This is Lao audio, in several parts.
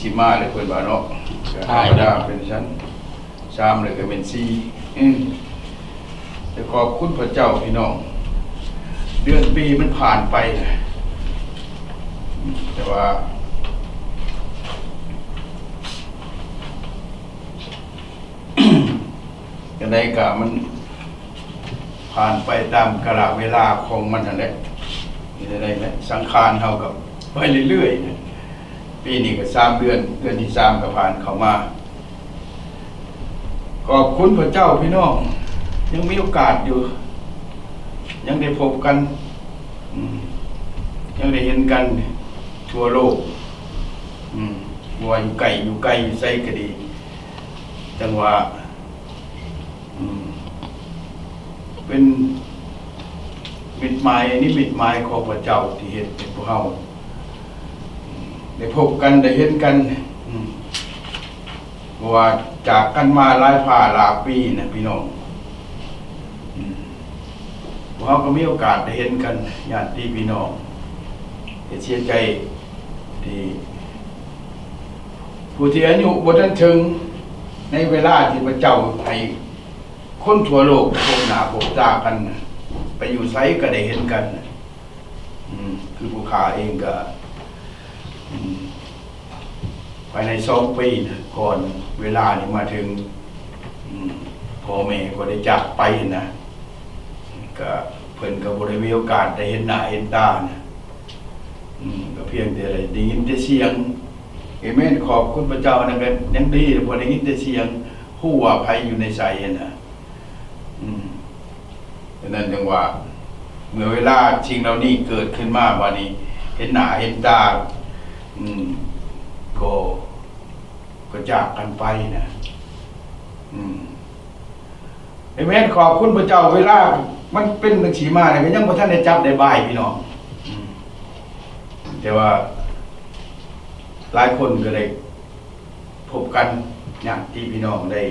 ທີ່ມາເລີຍເພິ່ນວ່າເນາະ. ທຳມະດາເປັນຊັ້ນ ສາມເລີຍກໍແມ່ນສີ່. ເອີ ແຕ່ຂອບຄຸນພະເຈົ້າພີ່ນ້ອງ ເດືອນປີມັນຜ່ານໄປ ແຕ່ວ່າ ຈັ່ງໃດກໍມັນຜ່ານໄປຕາມກາລະເວລາຂອງມັນຫັ້ນແຫຼະ. ເຮັດຈັ່ງໃດແຫຼະ ສັງຂານເຮົາກໍໄປເລື້ອຍໆ. ປີນີ້ກໍສາມເດືອນ ເດືອນທີສາມກໍຜ່ານເຂົ້າມາ. ຂອບຄຸນພະເຈົ້າພີ່ນ້ອງ ຍັງມີໂອກາດຢູ່ ຍັງໄດ້ພົບກັນ ອືມ ຍັງໄດ້ເຫັນກັນທົ່ວໂລກ ອືມ ບໍ່ວ່າຢູ່ໃກ້ຢູ່ໄກ ຢູ່ໃສກໍດີ. ຈັ່ງວ່າ ອືມ ເປັນມິດໝາຍ ນິມິດໝາຍຂອງພະເຈົ້າທີ່ເຮັດໃຫ້ພວກເຮົາ ອືມ ໄດ້ພົບກັນ ໄດ້ເຫັນກັນ ອືມ ເພາະວ່າຈາກກັນມາຫຼາຍພາຫຼາຍປີນະພີ່ນ້ອງ. ອືມ ພວກເຮົາກໍມີໂອກາດໄດ້ເຫັນກັນ ຍາດຕິພີ່ນ້ອງ ເຮັດເສຍໃຈທີ່ ຜູ້ທີ່ອາຍຸບໍ່ທັນເຖິງ ໃນເວລາທີ່ພະເຈົ້າໃຫ້ຄົນທົ່ວໂລກໄດ້ພົບໜ້າພົບຕາກັນ ໄປຢູ່ໃສກໍໄດ້ເຫັນກັນ. ອືມ ຄືຜູ້ຂ້າເອງກໍ ອືມ ພາຍໃນສອງປີນະ ກ່ອນເວລານີ້ມາເຖິງ ອືມ ພໍ່ແມ່ກໍໄດ້ຈາກໄປນະ ກໍເພິ່ນກໍບໍ່ໄດ້ມີໂອກາດໄດ້ເຫັນໜ້າເຫັນຕານະ. ອືມ ກໍພຽງແຕ່ໄດ້ຍິນແຕ່ສຽງ. ເອເມນ ຂອບຄຸນພະເຈົ້ານະ ກໍຍັງດີ ພໍໄດ້ຍິນແຕ່ສຽງ ຮູ້ວ່າໃຜຢູ່ໃນໃສຫັ້ນນະ. ອືມ ສະນັ້ນຈຶ່ງວ່າ ເມື່ອເວລາສິ່ງເຫຼົ່ານີ້ເກີດຂຶ້ນມາ ບາດນີ້ເຫັນໜ້າເຫັນຕາ ອືມ ກໍ ກໍຈາກກັນໄປນະ. ອືມ ເອເມນ ຂອບຄຸນພະເຈົ້າ. ເວລາມັນເປັນຈັ່ງຊີ້ມານີ້ ກໍຍັງບໍ່ທັນໄດ້ຈັບໄດ້ບາຍພີ່ນ້ອງ. ອືມ ແຕ່ວ່າຫຼາຍຄົນກໍໄດ້ພົບກັນ ຍາດຕິພີ່ນ້ອງໄດ້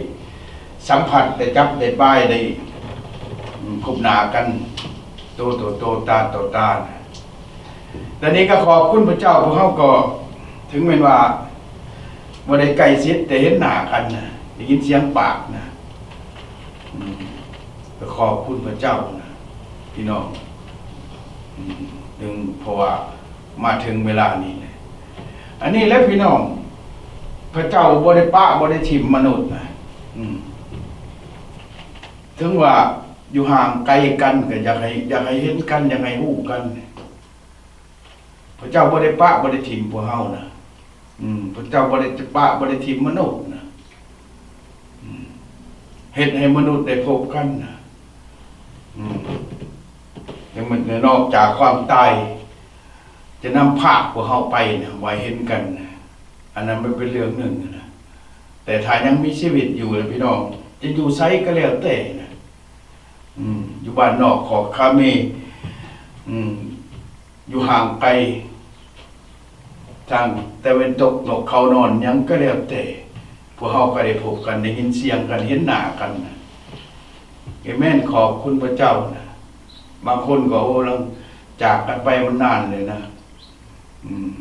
ສຳຜັດ ໄດ້ຈັບໄດ້ບາຍ ໄດ້ ອືມ ພົບໜ້າກັນ ໂຕຕໍ່ໂຕ ຕາຕໍ່ຕາ. ແຕ່ນີ້ກໍຂອບຄຸນພະເຈົ້າ ພວກເຮົາກໍເຖິງແມ່ນວ່າບໍ່ໄດ້ໃກ້ຊິດ ແຕ່ເຫັນໜ້າກັນນະ ໄດ້ຍິນສຽງປາກນະ ອືມ ກໍຂອບຄຸນພະເຈົ້ານະພີ່ນ້ອງ. ອືມ ເຖິງ ເພາະວ່າມາເຖິງເວລານີ້ແຫຼະ ອັນນີ້ແຫຼະພີ່ນ້ອງ ພະເຈົ້າບໍ່ໄດ້ປະ ບໍ່ໄດ້ຖິ້ມມະນຸດນະ. ອືມ ເຖິງວ່າຢູ່ຫ່າງໄກກັນ ກໍຢາກໃຫ້ ຢາກໃຫ້ເຫັນກັນ ຢາກໃຫ້ຮູ້ກັນ. ພະເຈົ້າບໍ່ໄດ້ປະ ບໍ່ໄດ້ຖິ້ມພວກເຮົານະ. ອືມ ພະເຈົ້າບໍ່ໄດ້ຈະປະ ບໍ່ໄດ້ຖິ້ມມະນຸດນະ. ອືມ ເຮັດໃຫ້ມະນຸດໄດ້ພົບກັນນະ. ອືມ ແຕ່ມັນນອກຈາກຄວາມຕາຍຈະນຳພາກພວກເຮົາໄປນະ ໄວ້ເຫັນກັນນະ ອັນນັ້ນມັນເປັນເລື່ອງໜຶ່ງນະ. ແຕ່ຖ້າຍັງມີຊີວິດຢູ່ນະພີ່ນ້ອງ ຈະຢູ່ໃສກໍແລ້ວແຕ່ນະ ອືມ ຢູ່ບ້ານນອກຂອບຄາເມ ອືມ ຢູ່ຫ່າງໄກ ທາງຕາເວັນຕົກນົກເຂົານອນ ຫຍັງກໍແລ້ວແຕ່ ພວກເຮົາກໍໄດ້ພົບກັນ ໄດ້ຍິນສຽງກັນ ເຫັນໜ້າກັນນະ. ເອເມນ ຂອບຄຸນພະເຈົ້ານະ. ບາງຄົນກໍ ໂອ້ ລັງຈາກກັນໄປມັນນານເລີຍນະ ອືມ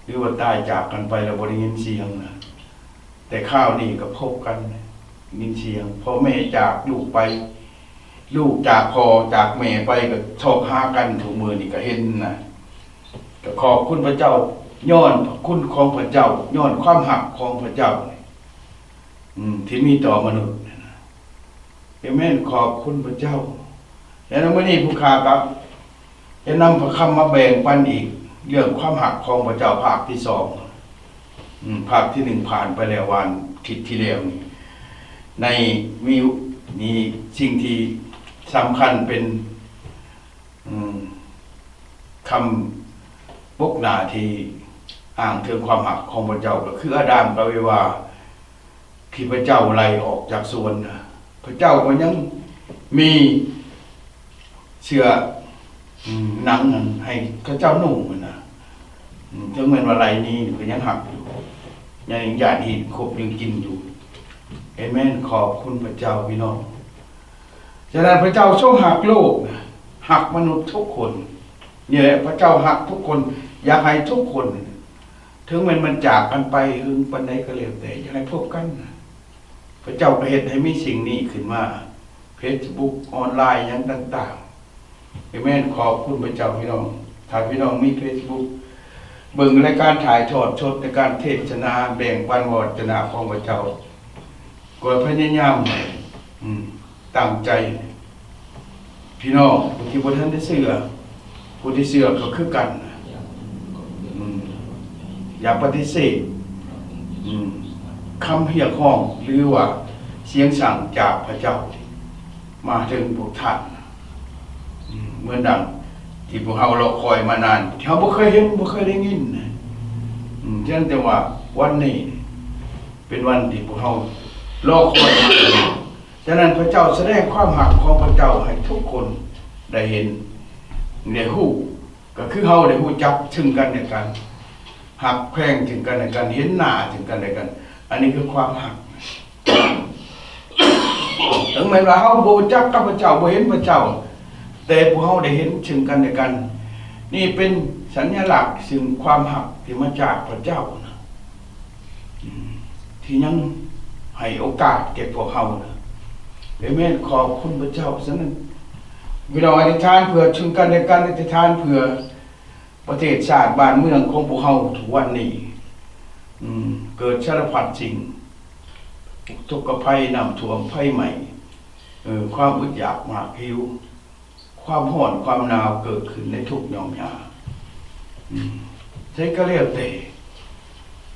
ຫຼືວ່າຕາຍຈາກກັນໄປແລ້ວບໍ່ໄດ້ຍິນສຽງນະ. ແຕ່ຄາວນີ້ກໍພົບກັນ ຍິນສຽງ ພໍ່ແມ່ຈາກລູກໄປ ລູກຈາກພໍ່ຈາກແມ່ໄປ ກໍຊອກຫາກັນທຸກມື້ນີ້ກໍເຫັນນະ. ກໍຂອບຄຸນພະເຈົ້າ ຍ້ອນພະຄຸນຂອງພະເຈົ້າ ຍ້ອນຄວາມຮັກຂອງພະເຈົ້າ ອືມ ທີ່ມີຕໍ່ມະນຸດນະ. ເອເມນ ຂອບຄຸນພະເຈົ້າ. ແລະໃນມື້ນີ້ຜູ້ຂ້າກໍຈະນຳພະຄຳມາແບ່ງປັນອີກ ເລື່ອງຄວາມຮັກຂອງພະເຈົ້າ ພາກທີສອງ. ອືມ ພາກທີໜຶ່ງຜ່ານໄປແລ້ວ ວັນທິດທີ່ແລ້ວນີ້ ໃນມີ ມີສິ່ງທີ່ສຳຄັນເປັນ ອືມ ຄຳປົກໜ້າທີ່ອ້າງເຖິງຄວາມຮັກຂອງພະເຈົ້າ ກໍຄືອາດາມກັບເອວາ ທີ່ພະເຈົ້າໄລ່ອອກຈາກສວນນະ. ພະເຈົ້າກໍຍັງມີເສື້ອ ອືມ ໜັງນັ້ນໃຫ້ເຂົາເຈົ້ານຸ່ງຫັ້ນນະ. ອືມ ເຖິງແມ່ນວ່າໄລ່ໜີ ກໍຍັງຮັກຢູ່ ຍັງຢາດຮີດຄົບຍັງກິນຢູ່. ເອເມນ ຂອບຄຸນພະເຈົ້າພີ່ນ້ອງ. ສະນັ້ນພະເຈົ້າຊົງຮັກໂລກນະ ຮັກມະນຸດທຸກຄົນ. ນີ້ແຫຼະ ພະເຈົ້າຮັກທຸກຄົນ ຢາກໃຫ້ທຸກຄົນ ເຖິງແມ່ນມັນຈາກກັນໄປເຖິງປານໃດກໍແລ້ວແຕ່ ຢາກໃຫ້ພົບກັນ. ພະເຈົ້າກໍເຮັດໃຫ້ມີສິ່ງນີ້ຂຶ້ນມາ ເຟສບຸກ ອອນລາຍ ຫຍັງຕ່າງໆ. ເອເມນ. ຂອບຄຸນພະເຈົ້າພີ່ນ້ອງ. ຖ້າພີ່ນ້ອງມີເຟສບຸກ ເບິ່ງລາຍການຖ່າຍທອດສົດໃນການເທດສະໜາ ແບ່ງປັນວະຈະນະຂອງພະເຈົ້າ ກໍພະຍາຍາມ ອືມ ຕັ້ງໃຈ. ພີ່ນ້ອງຜູ້ທີ່ບໍ່ທັນໄດ້ເຊື່ອ ຜູ້ທີ່ເຊື່ອກໍຄືກັນ ອືມ ຢ່າປະຕິເສດ ອືມ ຄຳຮຽກຮ້ອງ ຫຼືວ່າສຽງສັ່ງຈາກພະເຈົ້າມາເຖິງພວກທ່ານ ອືມ ເໝືອນດັ່ງທີ່ພວກເຮົາລໍຄອຍມານານ ທີ່ເຮົາບໍ່ເຄີຍເຫັນ ບໍ່ເຄີຍໄດ້ຍິນ ອືມ ເຖິງແຕ່ວ່າວັນນີ້ ເປັນວັນທີ່ພວກເຮົາລໍຄອຍມາ. ສະນັ້ນ ພະເຈົ້າສະແດງຄວາມຮັກຂອງພະເຈົ້າໃຫ້ທຸກຄົນໄດ້ເຫັນ ໄດ້ຮູ້ ກໍຄືເຮົາໄດ້ຮູ້ຈັກເຊິ່ງກັນແລະກັນ ຮັກແພງເຊິ່ງກັນແລະກັນ ເຫັນໜ້າເຊິ່ງກັນແລະກັນ. ອັນນີ້ຄືຄວາມຮັກ. ເຖິງແມ່ນວ່າເຮົາບໍ່ຮູ້ຈັກກັບພະເຈົ້າ ບໍ່ເຫັນພະເຈົ້າ ແຕ່ພວກເຮົາໄດ້ເຫັນເຊິ່ງກັນແລະກັນ ນີ້ເປັນສັນຍະລັກເຊິ່ງຄວາມຮັກທີ່ມາຈາກພະເຈົ້ານະ ອືມ ທີ່ຍັງໃຫ້ໂອກາດແກ່ພວກເຮົານະ. ເອເມນ. ຂອບຄຸນພະເຈົ້າ. ສະນັ້ນ ພີ່ນ້ອງອະທິຖານເພື່ອເຊິ່ງກັນແລະກັນ ອະທິຖານເພື່ອປະເທດຊາດບ້ານເມືອງຂອງພວກເຮົາທຸກວັນນີ້ ອືມ ເກີດສາລະພັດສິ່ງ ອຸກທົກກະໄພ ນ້ຳຖ້ວມ ໄຟໄໝ້ ເອີ ຄວາມອຶດຢາກ ໝາກຫິວ ຄວາມຮ້ອນຄວາມໜາວເກີດຂຶ້ນໃນທຸກຫຍ່ອມຫຍ້າ ອືມ ໃສກໍແລ້ວແຕ່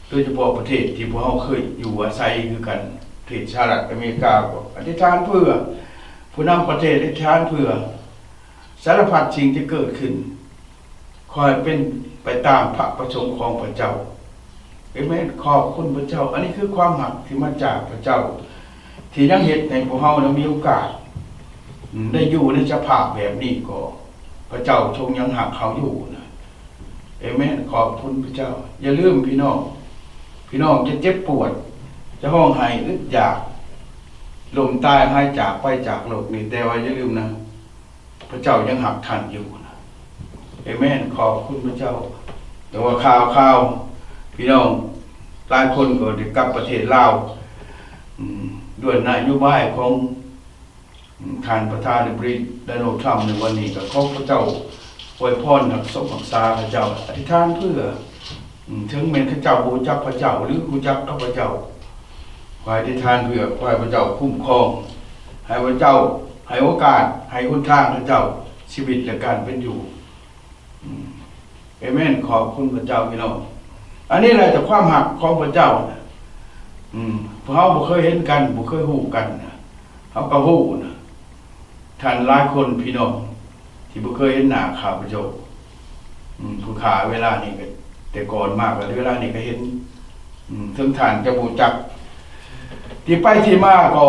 ໂດຍສະເພາະປະເທດທີ່ພວກເຮົາເຄີຍຢູ່ອາໄສຄືກັນ ປະເທດສະຫະລັດອາເມລິກາ ກໍອະທິຖານເພື່ອ ຜູ້ນຳປະເທດອະທິຖານເພື່ອ ສາລະພັດສິ່ງທີ່ເກີດຂຶ້ນ ຂໍໃຫ້ເປັນໄປຕາມພະປະສົງຂອງພະເຈົ້າ. ເອເມນ. ຂອບຄຸນພະເຈົ້າ. ອັນນີ້ຄືຄວາມຮັກທີ່ມາຈາກພະເຈົ້າ ທີ່ຍັງເຮັດໃຫ້ພວກເຮົາໄດ້ມີໂອກາດ ອືມ ໄດ້ຢູ່ໃນສະພາບແບບນີ້ ກໍພະເຈົ້າຊົງຍັງຮັກເຮົາຢູ່ນະ. ເອເມນ. ຂອບຄຸນພະເຈົ້າ. ຢ່າລືມພີ່ນ້ອງ, ພີ່ນ້ອງຈະເຈັບປວດ, ຈະຮ້ອງໄຫ້, ອຶດຢາກ, ລົ້ມຕາຍ, ຫາຍຈາກໄປຈາກໂລກນີ້, ແຕ່ວ່າຢ່າລືມນະ, ພະເຈົ້າຍັງຮັກທ່ານຢູ່ນະ. ເອເມນ. ຂອບຄຸນພະເຈົ້າ. ແຕ່ວ່າຂ່າວ, ຂ່າວ, ພີ່ນ້ອງຫຼາຍຄົນກໍໄດ້ກັບປະເທດລາວ, ອືມ, ດ້ວຍນະໂຍບາຍຂອງ ອືມ, ທ່ານປະທານາທິບໍດີ ໂດນັລ ທຣຳ ໃນວັນນີ້ ກໍຂໍພະເຈົ້າອວຍພອນຮັກສົກຮັກສາເຂົາເຈົ້າ, ອະທິຖານເພື່ອ, ອືມ, ເຖິງແມ່ນເຂົາເຈົ້າບໍ່ຮູ້ຈັກພະເຈົ້າ ຫຼື ຮູ້ຈັກກັບພະເຈົ້າ, ຂໍອະທິຖານເພື່ອ, ຂໍໃຫ້ພະເຈົ້າຄຸ້ມຄອງ, ໃຫ້ພະເຈົ້າໃຫ້ໂອກາດ, ໃຫ້ຫົນທາງເຂົາເຈົ້າ, ຊີວິດ ແລະ ການເປັນຢູ່. ອືມ. ເອເມນ. ຂອບຄຸນພະເຈົ້າ, ພີ່ນ້ອງ. ອັນນີ້ແຫຼະ ແຕ່ຄວາມຮັກຂອງພະເຈົ້ານະ. ອືມ. ພວກເຮົາບໍ່ເຄີຍເຫັນກັນ, ບໍ່ເຄີຍຮູ້ກັນນະ. ເຮົາກໍຮູ້ນະ. ທ່ານຫຼາຍຄົນ, ພີ່ນ້ອງ ທີ່ບໍ່ເຄີຍເຫັນໜ້າຂ້າພະເຈົ້າ. ອືມ. ຜູ້ຂ້າເວລານີ້ກໍ, ແຕ່ກ່ອນມາກໍ, ເວລານີ້ກໍເຫັນ. ອືມ. ເຖິງທ່ານຈະບໍ່ຮູ້ຈັກທີ່ໄປທີ່ມາ, ກໍ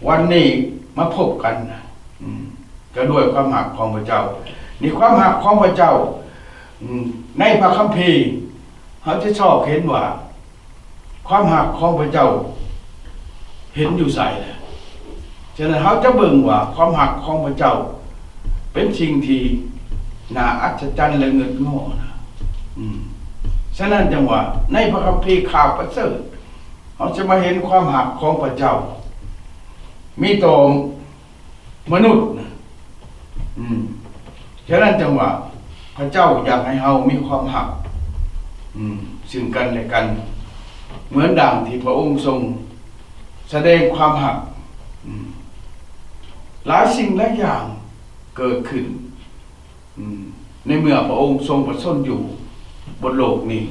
ວັນນີ້ມາພົບກັນ. ອືມ. ກໍດ້ວຍຄວາມຮັກຂອງພະເຈົ້າ. ນີ້ຄວາມຮັກຂອງພະເຈົ້າ, ອືມ, ໃນພະຄຳພີ ເຮົາຈະຊອກເຫັນວ່າ ຄວາມຮັກຂອງພະເຈົ້າເຫັນຢູ່ໃສ. ສະນັ້ນ ເຮົາຈະເບິ່ງວ່າຄວາມຮັກຂອງພະເຈົ້າເປັນສິ່ງທີ່ໜ້າອັດສະຈັນ ແລະ ເງິດງໍນະ. ອືມ. ສະນັ້ນ ຈັ່ງວ່າ ໃນພະຄຳພີຂ່າວປະເສີດ ເຮົາຈະມາເຫັນຄວາມຮັກຂອງພະເຈົ້າ ມີຕໍ່ ມະນຸດນະ. ອືມ. ສະນັ້ນຈັ່ງວ່າ ພະເຈົ້າຢາກໃຫ້ເຮົາມີຄວາມຮັກ, ອືມ, ຊຶ່ງກັນແລະກັນ ເໝືອນດັ່ງທີ່ພະອົງຊົງສະແດງຄວາມຮັກ. ອືມ. ຫຼາຍສິ່ງຫຼາຍຢ່າງເກີດຂຶ້ນ, ອືມ, ໃນເມື່ອພະອົງຊົງປະຊົນຢູ່ບົນໂລກນີ້.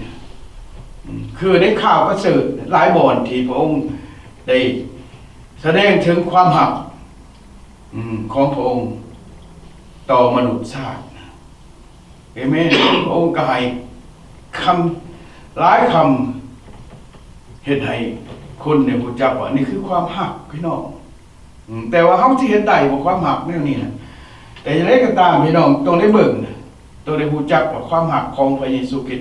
ອືມ. ຄືໃນຂ່າວປະເສີດຫຼາຍບ່ອນທີ່ພະອົງໄດ້ສະແດງເຖິງຄວາມຮັກ ອືມ ຂອງພະອົງຕໍ່ມະນຸດຊາດ. ເອເມນ. ພະອົງກໍໃຫ້ຄຳຫຼາຍຄຳ ເຮັດໃຫ້ຄົນໄດ້ຮູ້ຈັກວ່ານີ້ຄືຄວາມຮັກ, ພີ່ນ້ອງ. ອືມ ແຕ່ວ່າເຮົາຊິເຮັດໄດ້ບໍ່ຄວາມຮັກແນວນີ້ນະ? ແຕ່ຢ່າງໃດກໍຕາມ, ພີ່ນ້ອງຕ້ອງໄດ້ເບິ່ງນະ, ຕ້ອງໄດ້ຮູ້ຈັກວ່າຄວາມຮັກຂອງພະເຢຊູຄຣິດ,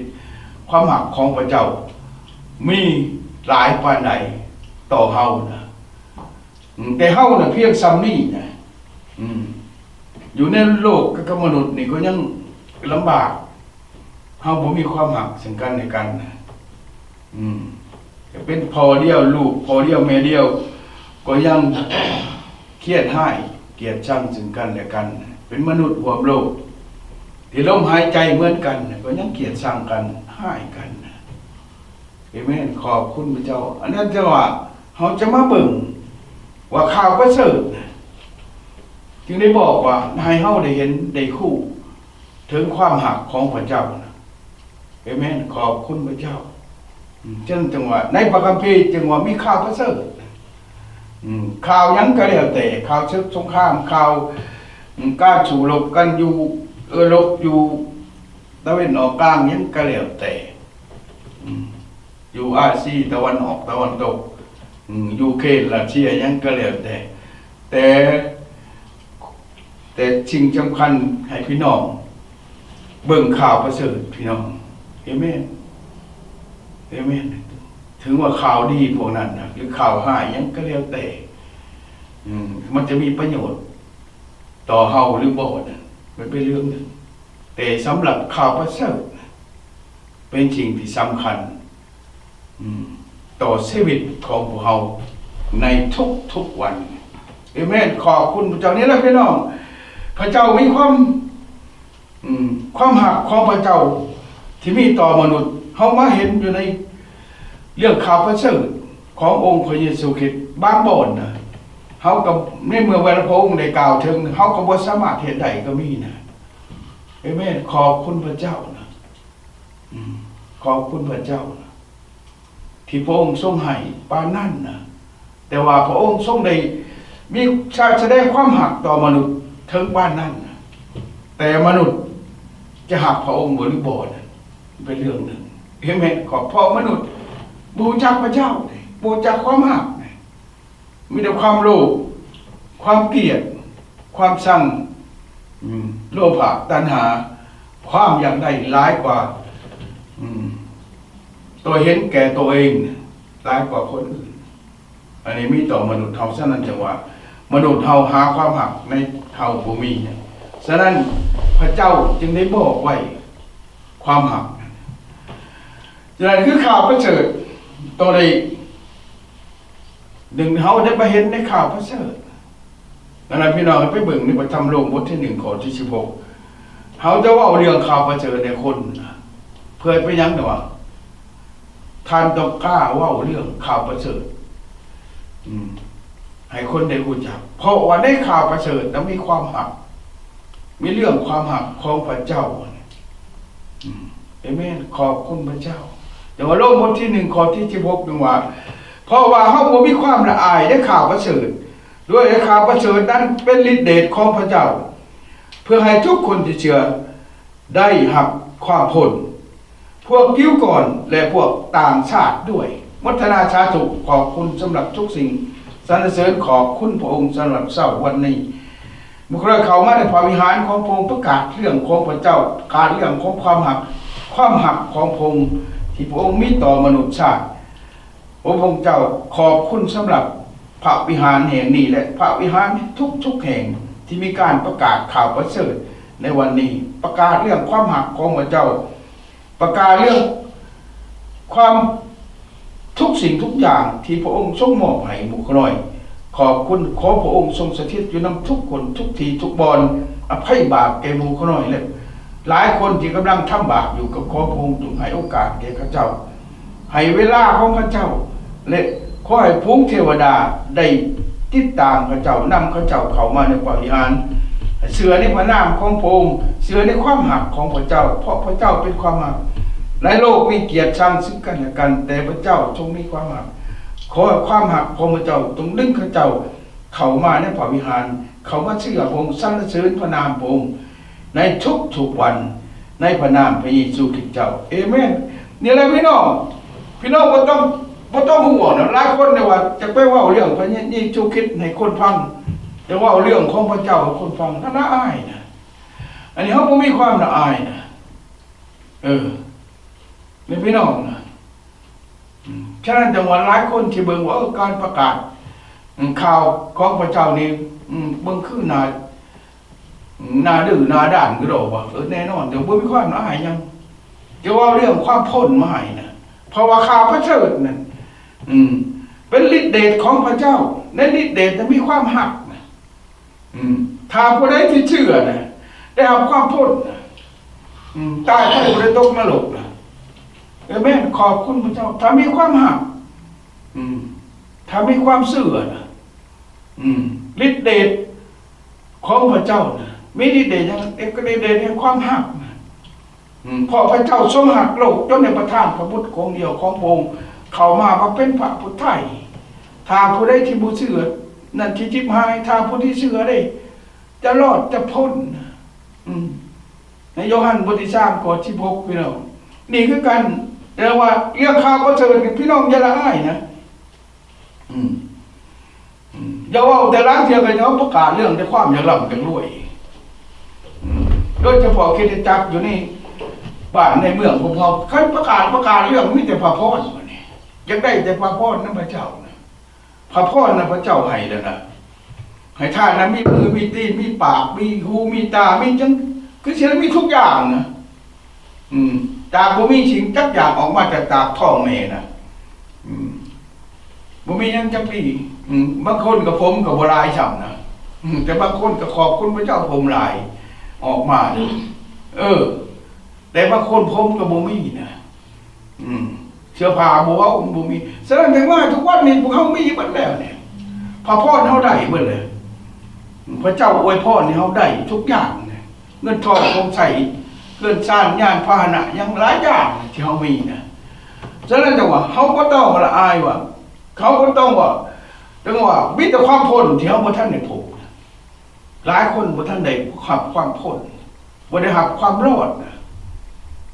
ຄວາມຮັກຂອງພະເຈົ້າມີຫຼາຍປານໃດຕໍ່ເຮົານະ. ອືມ ແຕ່ເຮົານະພຽງສ່ຳນີ້ນະ. ອືມ ຢູ່ໃນໂລກກັບມະນຸດນີ້ກໍຍັງລຳບາກ. ເຮົາບໍ່ມີຄວາມຮັກເຊິ່ງກັນແລະກັນນະ. ເປັນພໍ່ດຽວ ລູກພໍ່ດຽວແມ່ດຽວ ກໍຍັງຄຽດຮ້າຍກຽດຊັງຊຶ່ງກັນແລະກັນ. ເປັນມະນຸດຮ່ວມໂລກ ທີ່ລົມຫາຍໃຈເໝືອນກັນ ກໍຍັງກຽດຊັງກັນ ຮ້າຍກັນ. ເອເມນ. ຂອບຄຸນພະເຈົ້າ. ອັນນັ້ນຈະວ່າ ເຮົາຈະມາເບິ່ງວ່າຂ່າວປະເສີດນະ ຈຶ່ງໄດ້ບອກວ່າ ໃຫ້ເຮົາໄດ້ເຫັນໄດ້ຮູ້ເຖິງຄວາມຮັກຂອງພະເຈົ້ານະ. ເອເມນ. ຂອບຄຸນພະເຈົ້າ. ອືມ ຈັ່ງ ຈັ່ງວ່າ ໃນພະຄຳພີຈຶ່ງວ່າມີຂ່າວປະເສີດ. ອືມ ຂ່າວຫຍັງກໍແລ້ວແຕ່ ຂ່າວເສິກສົງຄາມ ຂ່າວ ອືມ ການສູ້ລົບກັນຢູ່ເອີຣົບ ຢູ່ຕາເວັນອອກກາງ ຫຍັງກໍແລ້ວແຕ່ ອືມ ຢູ່ອາຊີຕາວັນອອກຕາວັນຕົກ ອືມ ຢູເຄຣນ ຣັດເຊຍ ຫຍັງກໍແລ້ວແຕ່ ແຕ່ ແຕ່ສິ່ງສຳຄັນໃຫ້ພີ່ນ້ອງເບິ່ງຂ່າວປະເສີດ ພີ່ນ້ອງ. ເອເມນ ເອເມນ. ເຖິງວ່າຂ່າວດີພວກນັ້ນນະ ຫຼືຂ່າວຮ້າຍຫຍັງກໍແລ້ວແຕ່ ອືມ ມັນຈະມີປະໂຫຍດຕໍ່ເຮົາຫຼືບໍ່ນັ້ນ ມັນເປັນເລື່ອງໜຶ່ງ ແຕ່ສຳລັບຂ່າວປະເສີດ ເປັນສິ່ງທີ່ສຳຄັນ ອືມ ຕໍ່ຊີວິດຂອງພວກເຮົາໃນທຸກໆວັນ. ເອເມນ. ຂອບຄຸນພະເຈົ້າ. ນີ້ແຫຼະພີ່ນ້ອງ ພະເຈົ້າມີຄວາມ ອືມ ຄວາມຮັກຂອງພະເຈົ້າທີ່ມີຕໍ່ມະນຸດ ເຮົາມາເຫັນຢູ່ໃນເລື່ອງຂ່າວປະເສີດຂອງອົງພະເຢຊູຄຣິດ. ບາງບ່ອນນະ ເຮົາກໍ ໃນເມື່ອເວລາພະອົງໄດ້ກ່າວເຖິງ ເຮົາກໍບໍ່ສາມາດເຮັດໄດ້ກໍມີນະ. ເອເມນ. ຂອບຄຸນພະເຈົ້ານະ. ອືມ ຂອບຄຸນພະເຈົ້ານະ ທີ່ພະອົງຊົງໃຫ້ປານນັ້ນນະ ແຕ່ວ່າພະອົງຊົງໄດ້ມີ ສະ ສະແດງຄວາມຮັກຕໍ່ມະນຸດເຖິງປານນັ້ນນະ ແຕ່ມະນຸດຈະຮັກພະອົງບໍ່ ຫຼືບໍ່ນັ້ນ ເປັນເລື່ອງໜຶ່ງ. ເອເມນ. ກໍເພາະມະນຸດບໍ່ຮູ້ຈັກພະເຈົ້າເດ້ ບໍ່ຮູ້ຈັກຄວາມຮັກເດ້ ມີແຕ່ຄວາມໂລບ ຄວາມກຽດ ຄວາມຊັງ ອືມ ໂລພະ ຕັນຫາ ຄວາມຢາກໄດ້ຫຼາຍກວ່າ ອືມ ຕົວເຫັນແກ່ຕົວເອງຫຼາຍກວ່າຄົນອື່ນ. ອັນນີ້ມີຕໍ່ມະນຸດເຮົາ. ສະນັ້ນຈຶ່ງວ່າ ມະນຸດເຮົາຫາຄວາມຮັກໃນເຮົາບໍ່ມີ. ສະນັ້ນພະເຈົ້າຈຶ່ງໄດ້ບອກໄວ້ຄວາມຮັກ. ສະນັ້ນຄືຂ່າວປະເສີດ ຕ້ອງໄດ້ ໜຶ່ງ ເຮົາໄດ້ໄປເຫັນໃນຂ່າວປະເສີດ. ອັນນັ້ນ ພີ່ນ້ອງໄປເບິ່ງໃນພະທຳໂລມບົດທີໜຶ່ງ ຂໍ້ທີສິບຫົກ ເຮົາຈະເວົ້າເລື່ອງຂ່າວປະເສີດໃຫ້ຄົນ ເພື່ອເປັນຫຍັງເນາະ ທ່ານຕ້ອງກ້າເວົ້າເລື່ອງຂ່າວປະເສີດ ອືມ ໃຫ້ຄົນໄດ້ຮູ້ຈັກ ເພາະວ່າໃນຂ່າວປະເສີດນະມີຄວາມຮັກ ມີເລື່ອງຄວາມຮັກຂອງພະເຈົ້າ. ອືມ ເອເມນ. ຂອບຄຸນພະເຈົ້າ. ແຕ່ວ່າໂລມບົດທີໜຶ່ງ ຂໍ້ທີສິບຫົກ ເປັນວ່າ ເພາະວ່າເຮົາບໍ່ມີຄວາມລະອາຍໃນຂ່າວປະເສີດ ດ້ວຍຂ່າວປະເສີດນັ້ນເປັນລິດເດດຂອງພະເຈົ້າ ເພື່ອໃຫ້ທຸກຄົນທີ່ເຊື່ອໄດ້ຮັບຄວາມພົ້ນ ພວກຢິວກ່ອນ ແລະ ພວກຕ່າງຊາດດ້ວຍ. ໂມທະນາສາທຸ ຂອບຄຸນສຳລັບທຸກສິ່ງ ສັນລະເສີນຂອບຄຸນພະອົງສຳລັບເຊົ້າວັນນີ້. ໝູ່ຂ້ານ້ອຍເຂົ້າມາໃນພະວິຫານຂອງພະອົງ ປະກາດເລື່ອງຂອງພະເຈົ້າ, ປະກາດເລື່ອງຂອງຄວາມຮັກ, ຄວາມຮັກຂອງພະອົງທີ່ພະອົງມີຕໍ່ມະນຸດຊາດ. ໂອ ພະເຈົ້າ, ຂອບຄຸນສຳລັບພະວິຫານແຫ່ງນີ້ ແລະ ພະວິຫານທຸກໆແຫ່ງທີ່ມີການປະກາດຂ່າວປະເສີດໃນວັນນີ້, ປະກາດເລື່ອງຄວາມຮັກຂອງພະເຈົ້າ, ປະກາດເລື່ອງຄວາມ ທຸກສິ່ງທຸກຢ່າງທີ່ພະອົງຊົງມອບໃຫ້ໝູ່ຂ້ານ້ອຍ. ຂອບຄຸນ, ຂໍພະອົງຊົງສະຖິດຢູ່ນຳທຸກຄົນ, ທຸກທີ່, ທຸກບ່ອນ, ອະໄພບາບແກ່ໝູ່ຂ້ານ້ອຍ ແລະ ຫຼາຍຄົນທີ່ກຳລັງທຳບາບຢູ່, ກໍຂໍພະອົງຈົ່ງໃຫ້ໂອກາດແກ່ເຂົາເຈົ້າ, ໃຫ້ເວລາຂອງເຂົາເຈົ້າ ແລະ ຂໍໃຫ້ຝູງເທວະດາໄດ້ຕິດຕາມເຂົາເຈົ້າ, ນຳເຂົາເຈົ້າເຂົ້າມາໃນພະວິຫານ, ເຊື່ອໃນພະນາມຂອງພະອົງ, ເຊື່ອໃນຄວາມຮັກຂອງພະເຈົ້າ, ເພາະພະເຈົ້າເປັນຄວາມຮັກ. ໃນໂລກມີກຽດຊັງຊຶ່ງກັນແລະກັນ, ແຕ່ພະເຈົ້າຊົງມີຄວາມຮັກ. ຂໍໃຫ້ຄວາມຮັກຂອງພະເຈົ້າຈົ່ງດຶງເຂົາເຈົ້າເຂົ້າມາໃນພະວິຫານ, ເຂົ້າມາເຊື່ອພະອົງ, ສັນລະເສີນພະນາມພະອົງໃນທຸກໆວັນ, ໃນພະນາມພະເຢຊູຄຣິດເຈົ້າ. ເອເມນ. ນີ້ແຫຼະພີ່ນ້ອງ, ພີ່ນ້ອງບໍ່ຕ້ອງ, ບໍ່ຕ້ອງຫ່ວງນະ. ຫຼາຍຄົນເນຍວ່າຈະໄປເວົ້າເລື່ອງພະເຢຊູຄຣິດໃຫ້ຄົນຟັງ, ຈະເວົ້າເລື່ອງຂອງພະເຈົ້າໃຫ້ຄົນຟັງ, ລະອາຍນະ. ອັນນີ້ເຮົາບໍ່ມີຄວາມລະອາຍນະ. ເອີ ນີ້ພີ່ນ້ອງນະ. ອືມ ສະນັ້ນຈັ່ງວ່າຫຼາຍຄົນທີ່ເບິ່ງວ່າ ເອີ ການປະກາດ ອືມ ຂ່າວຂອງພະເຈົ້ານີ້ ອືມ ເບິ່ງຄືໜ້າ ໜ້າດື້ໜ້າດ້ານຄືດອກວ່າ ເອີ ແນ່ນອນ ແຕ່ບໍ່ມີຄວາມລະອາຍຫຍັງ ຈະເວົ້າເລື່ອງຄວາມພົ້ນມາໃຫ້ນະ. ເພາະວ່າຂ່າວປະເສີດນັ້ນ ອືມ ເປັນລິດເດດຂອງພະເຈົ້າ. ໃນລິດເດດນະມີຄວາມຮັກນະ. ອືມ ຖ້າຜູ້ໃດທີ່ເຊື່ອນະ ໄດ້ຮັບຄວາມພົ້ນນະ. ອືມ ຕາຍໄປບໍ່ໄດ້ຕົກນະລົກນະ. ເອເມນ. ຂອບຄຸນພະເຈົ້າ. ຖ້າມີຄວາມຮັກ ອືມ ຖ້າມີຄວາມເຊື່ອນະ ອືມ ລິດເດດຂອງພະເຈົ້ານະ ມີລິດເດດຫຍັງ? ເອກະລິດເດດແຫ່ງຄວາມຮັກນະ. ອືມ ເພາະພະເຈົ້າຊົງຮັກໂລກ ຈົນໄດ້ປະທານພະບຸດອົງດຽວຂອງພະອົງເຂົ້າມາ ມາເປັນພະຜູ້ໄຖ່. ຖ້າຜູ້ໃດທີ່ບໍ່ເຊື່ອ ນັ້ນຊິຈິບຫາຍ, ຖ້າຜູ້ທີ່ເຊື່ອເດ້ ຈະລອດ ຈະພົ້ນ. ອືມ ໃນໂຢຮັນບົດທີສາມ ຂໍ້ສິບຫົກ ພີ່ນ້ອງ. ນີ້ຄືກັນ, ແຕ່ວ່າເລື່ອງຂ່າວປະເສີດນີ້ ພີ່ນ້ອງຢ່າລະອາຍນະ. ອືມ ອືມ ຢ່າເວົ້າແຕ່ລາງເທື່ອກໍເຂົາປະກາດເລື່ອງແຕ່ຄວາມຢາກລ່ຳຢາກລວຍ. ອືມ ໂດຍສະເພາະຄຣິສຕະຈັກຢູ່ໃນບ້ານໃນເມືອງຂອງເຮົາ ຄັນປະກາດ ປະກາດເລື່ອງມີແຕ່ພະພອນ. ບັດນີ້ຢາກໄດ້ແຕ່ພະພອນນຳພະເຈົ້ານະ. ພະພອນນະ ພະເຈົ້າໃຫ້ແລ້ວນະ. ໃຫ້ທ່ານນະ ມີມື ມີຕີນ ມີປາກ ມີຫູ ມີຕາ ມີຈັງ ຄືຊິໄດ້ມີທຸກຢ່າງນະ. ອືມ ຈາກບໍ່ມີສິ່ງຈັກຢ່າງອອກມາຈາກ ຈາກທ້ອງແມ່ນະ. ອືມ ບໍ່ມີຫຍັງຈັກດີ. ອືມ ບາງຄົນກໍຜົມກໍບໍ່ຫຼາຍຊ້ຳນະ. ອືມ ແຕ່ບາງຄົນກໍຂອບຄຸນພະເຈົ້າ ຜົມຫຼາຍອອກມາເລີຍ. ເອີ ແຕ່ບາງຄົນຜົມກໍບໍ່ມີນະ. ອືມ ເສື້ອຜ້າບໍ່ເວົ້າ ມັນບໍ່ມີ. ສະນັ້ນຈັ່ງວ່າທຸກວັນນີ້ພວກເຮົາມີເບິດແລ້ວນີ້ ພະພອນເຮົາໄດ້ເບິດແລ້ວ. ພະເຈົ້າອວຍພອນໃຫ້ເຮົາໄດ້ທຸກຢ່າງນີ້ ເງິນທອງຂອງໃຊ້ ເຮືອນຊານ ຍານພາຫະນະ ຫຍັງຫຼາຍຢ່າງທີ່ເຮົາມີນະ. ສະນັ້ນຈັ່ງວ່າເຮົາບໍ່ຕ້ອງລະອາຍວ່າ ເຮົາບໍ່ຕ້ອງວ່າ ຈັ່ງວ່າມີແຕ່ຄວາມພົ້ນທີ່ເຮົາບໍ່ທັນໄດ້ພົບ. ຫຼາຍຄົນບໍ່ທັນໄດ້ຮັບຄວາມພົ້ນ ບໍ່ໄດ້ຮັບຄວາມລອດນະ.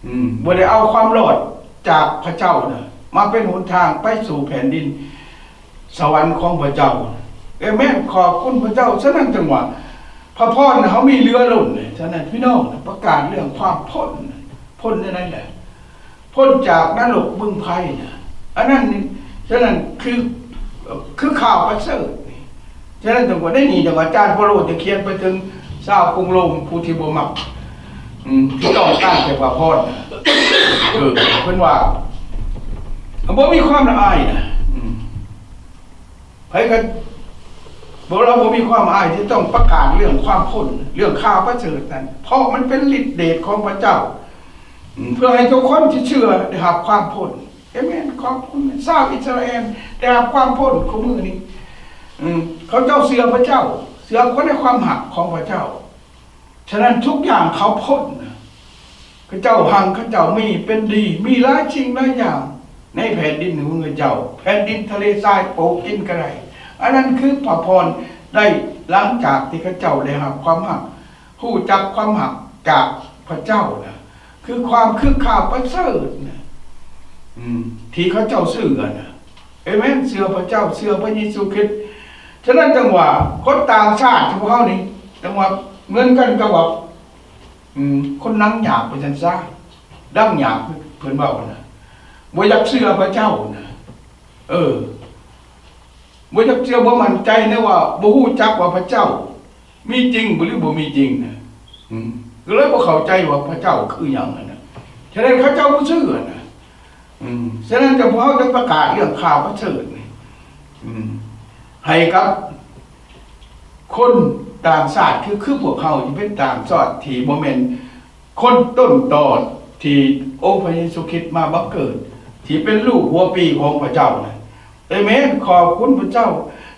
ອືມ ບໍ່ໄດ້ເອົາຄວາມລອດຈາກພະເຈົ້ານະ ມາເປັນຫົນທາງໄປສູ່ແຜ່ນດິນສະຫວັນຂອງພະເຈົ້າ. ເອເມນ. ຂອບຄຸນພະເຈົ້າ. ສະນັ້ນຈັ່ງວ່າ ພະພອນເຮົາມີເຫຼືອລົ້ນ. ສະນັ້ນພີ່ນ້ອງ ປະກາດເລື່ອງຄວາມພົ້ນ ພົ້ນແນວໃດແຫຼະ? ພົ້ນຈາກນະລົກບຶງໄຟນະ. ອັນນັ້ນນີ້ ສະນັ້ນຄື ຄືຂ່າວປະເສີດນີ້. ສະນັ້ນຈັ່ງວ່າ ໃນນີ້ຈັ່ງວ່າ ອາຈານເປົາໂລຈະຂຽນໄປເຖິງຊາວກຸງໂລມ ຜູ້ທີ່ບໍ່ມັກ ອືມ ທີ່ຕ້ອງການແຕ່ພະພອນນະ. ເອີ ເພິ່ນວ່າ ບໍ່ມີຄວາມລະອາຍນະ. ອືມ ໃຜກໍ ບໍ່ ລາວບໍ່ມີຄວາມອາຍທີ່ຕ້ອງປະກາດເລື່ອງຄວາມພົ້ນ ເລື່ອງຂ່າວປະເສີດນັ້ນ ເພາະມັນເປັນລິດເດດຂອງພະເຈົ້າ. ອືມ ເພື່ອໃຫ້ທຸກຄົນທີ່ເຊື່ອໄດ້ຮັບຄວາມພົ້ນ. ເອເມນ. ຂອບຄຸນ. ຊາວອິດສະຣາແອນໄດ້ຮັບຄວາມພົ້ນ. ຄູ່ມື້ນີ້ ອືມ ເຂົາເຈົ້າເຊື່ອພະເຈົ້າ ເຊື່ອຄົນໃນຄວາມຮັກຂອງພະເຈົ້າ. ສະນັ້ນທຸກຢ່າງເຂົາພົ້ນນະ. ເຂົາເຈົ້າຮັ່ງ ເຂົາເຈົ້າມີເປັນດີ ມີຫຼາຍສິ່ງຫຼາຍຢ່າງໃນແຜ່ນດິນຂອງເຂົາເຈົ້າ ແຜ່ນດິນທະເລຊາຍ ປູກກິນກໍໄດ້. ອັນນັ້ນຄືພະພອນໄດ້ຫຼັງຈາກທີ່ເຂົາເຈົ້າໄດ້ຮັບຄວາມຮັກ ຮູ້ຈັກຄວາມຮັກຈາກພະເຈົ້ານະ ຄືຄວາມ ຄືຂ່າວປະເສີດນະ ອືມ ທີ່ເຂົາເຈົ້າເຊື່ອນະ. ເອເມນ. ເຊື່ອພະເຈົ້າ ເຊື່ອພະເຢຊູຄຣິດ. ສະນັ້ນຈັ່ງວ່າຄົນຕ່າງຊາດຂອງເຮົານີ້ ຈັ່ງວ່າເໝືອນກັນກັບວ່າ ອືມ ຄົນໜັງຫຍາບວ່າຊັ້ນຊະ ດັງຫຍາບ ເພິ່ນເວົ້ານະ ບໍ່ຢາກເຊື່ອພະເຈົ້ານະ. ເອີ ບໍ່ຢາກເຊື່ອ ບໍ່ໝັ້ນໃຈນະ ວ່າບໍ່ຮູ້ຈັກວ່າພະເຈົ້າມີຈິງບໍ່ ຫຼື ບໍ່ມີຈິງນະ. ອືມ ກໍເລີຍບໍ່ເຂົ້າໃຈວ່າພະເຈົ້າຄືຫຍັງຫັ້ນນະ. ສະນັ້ນເຂົາເຈົ້າບໍ່ເຊື່ອນະ. ອືມ ສະນັ້ນຈັ່ງພວກເຮົາຈຶ່ງປະກາດເລື່ອງຂ່າວປະເສີດນີ້ ອືມ ໃຫ້ກັບຄົນຕ່າງຊາດ ຄື ຄືພວກເຮົາທີ່ເປັນຕ່າງຊາດ ທີ່ບໍ່ແມ່ນຄົນຕົ້ນຕໍທີ່ອົງພະເຢຊູຄຣິດມາບັງເກີດ ທີ່ເປັນລູກຫົວປີຂອງພະເຈົ້ານະ. ເອເມນ. ຂອບຄຸນພະເຈົ້າ.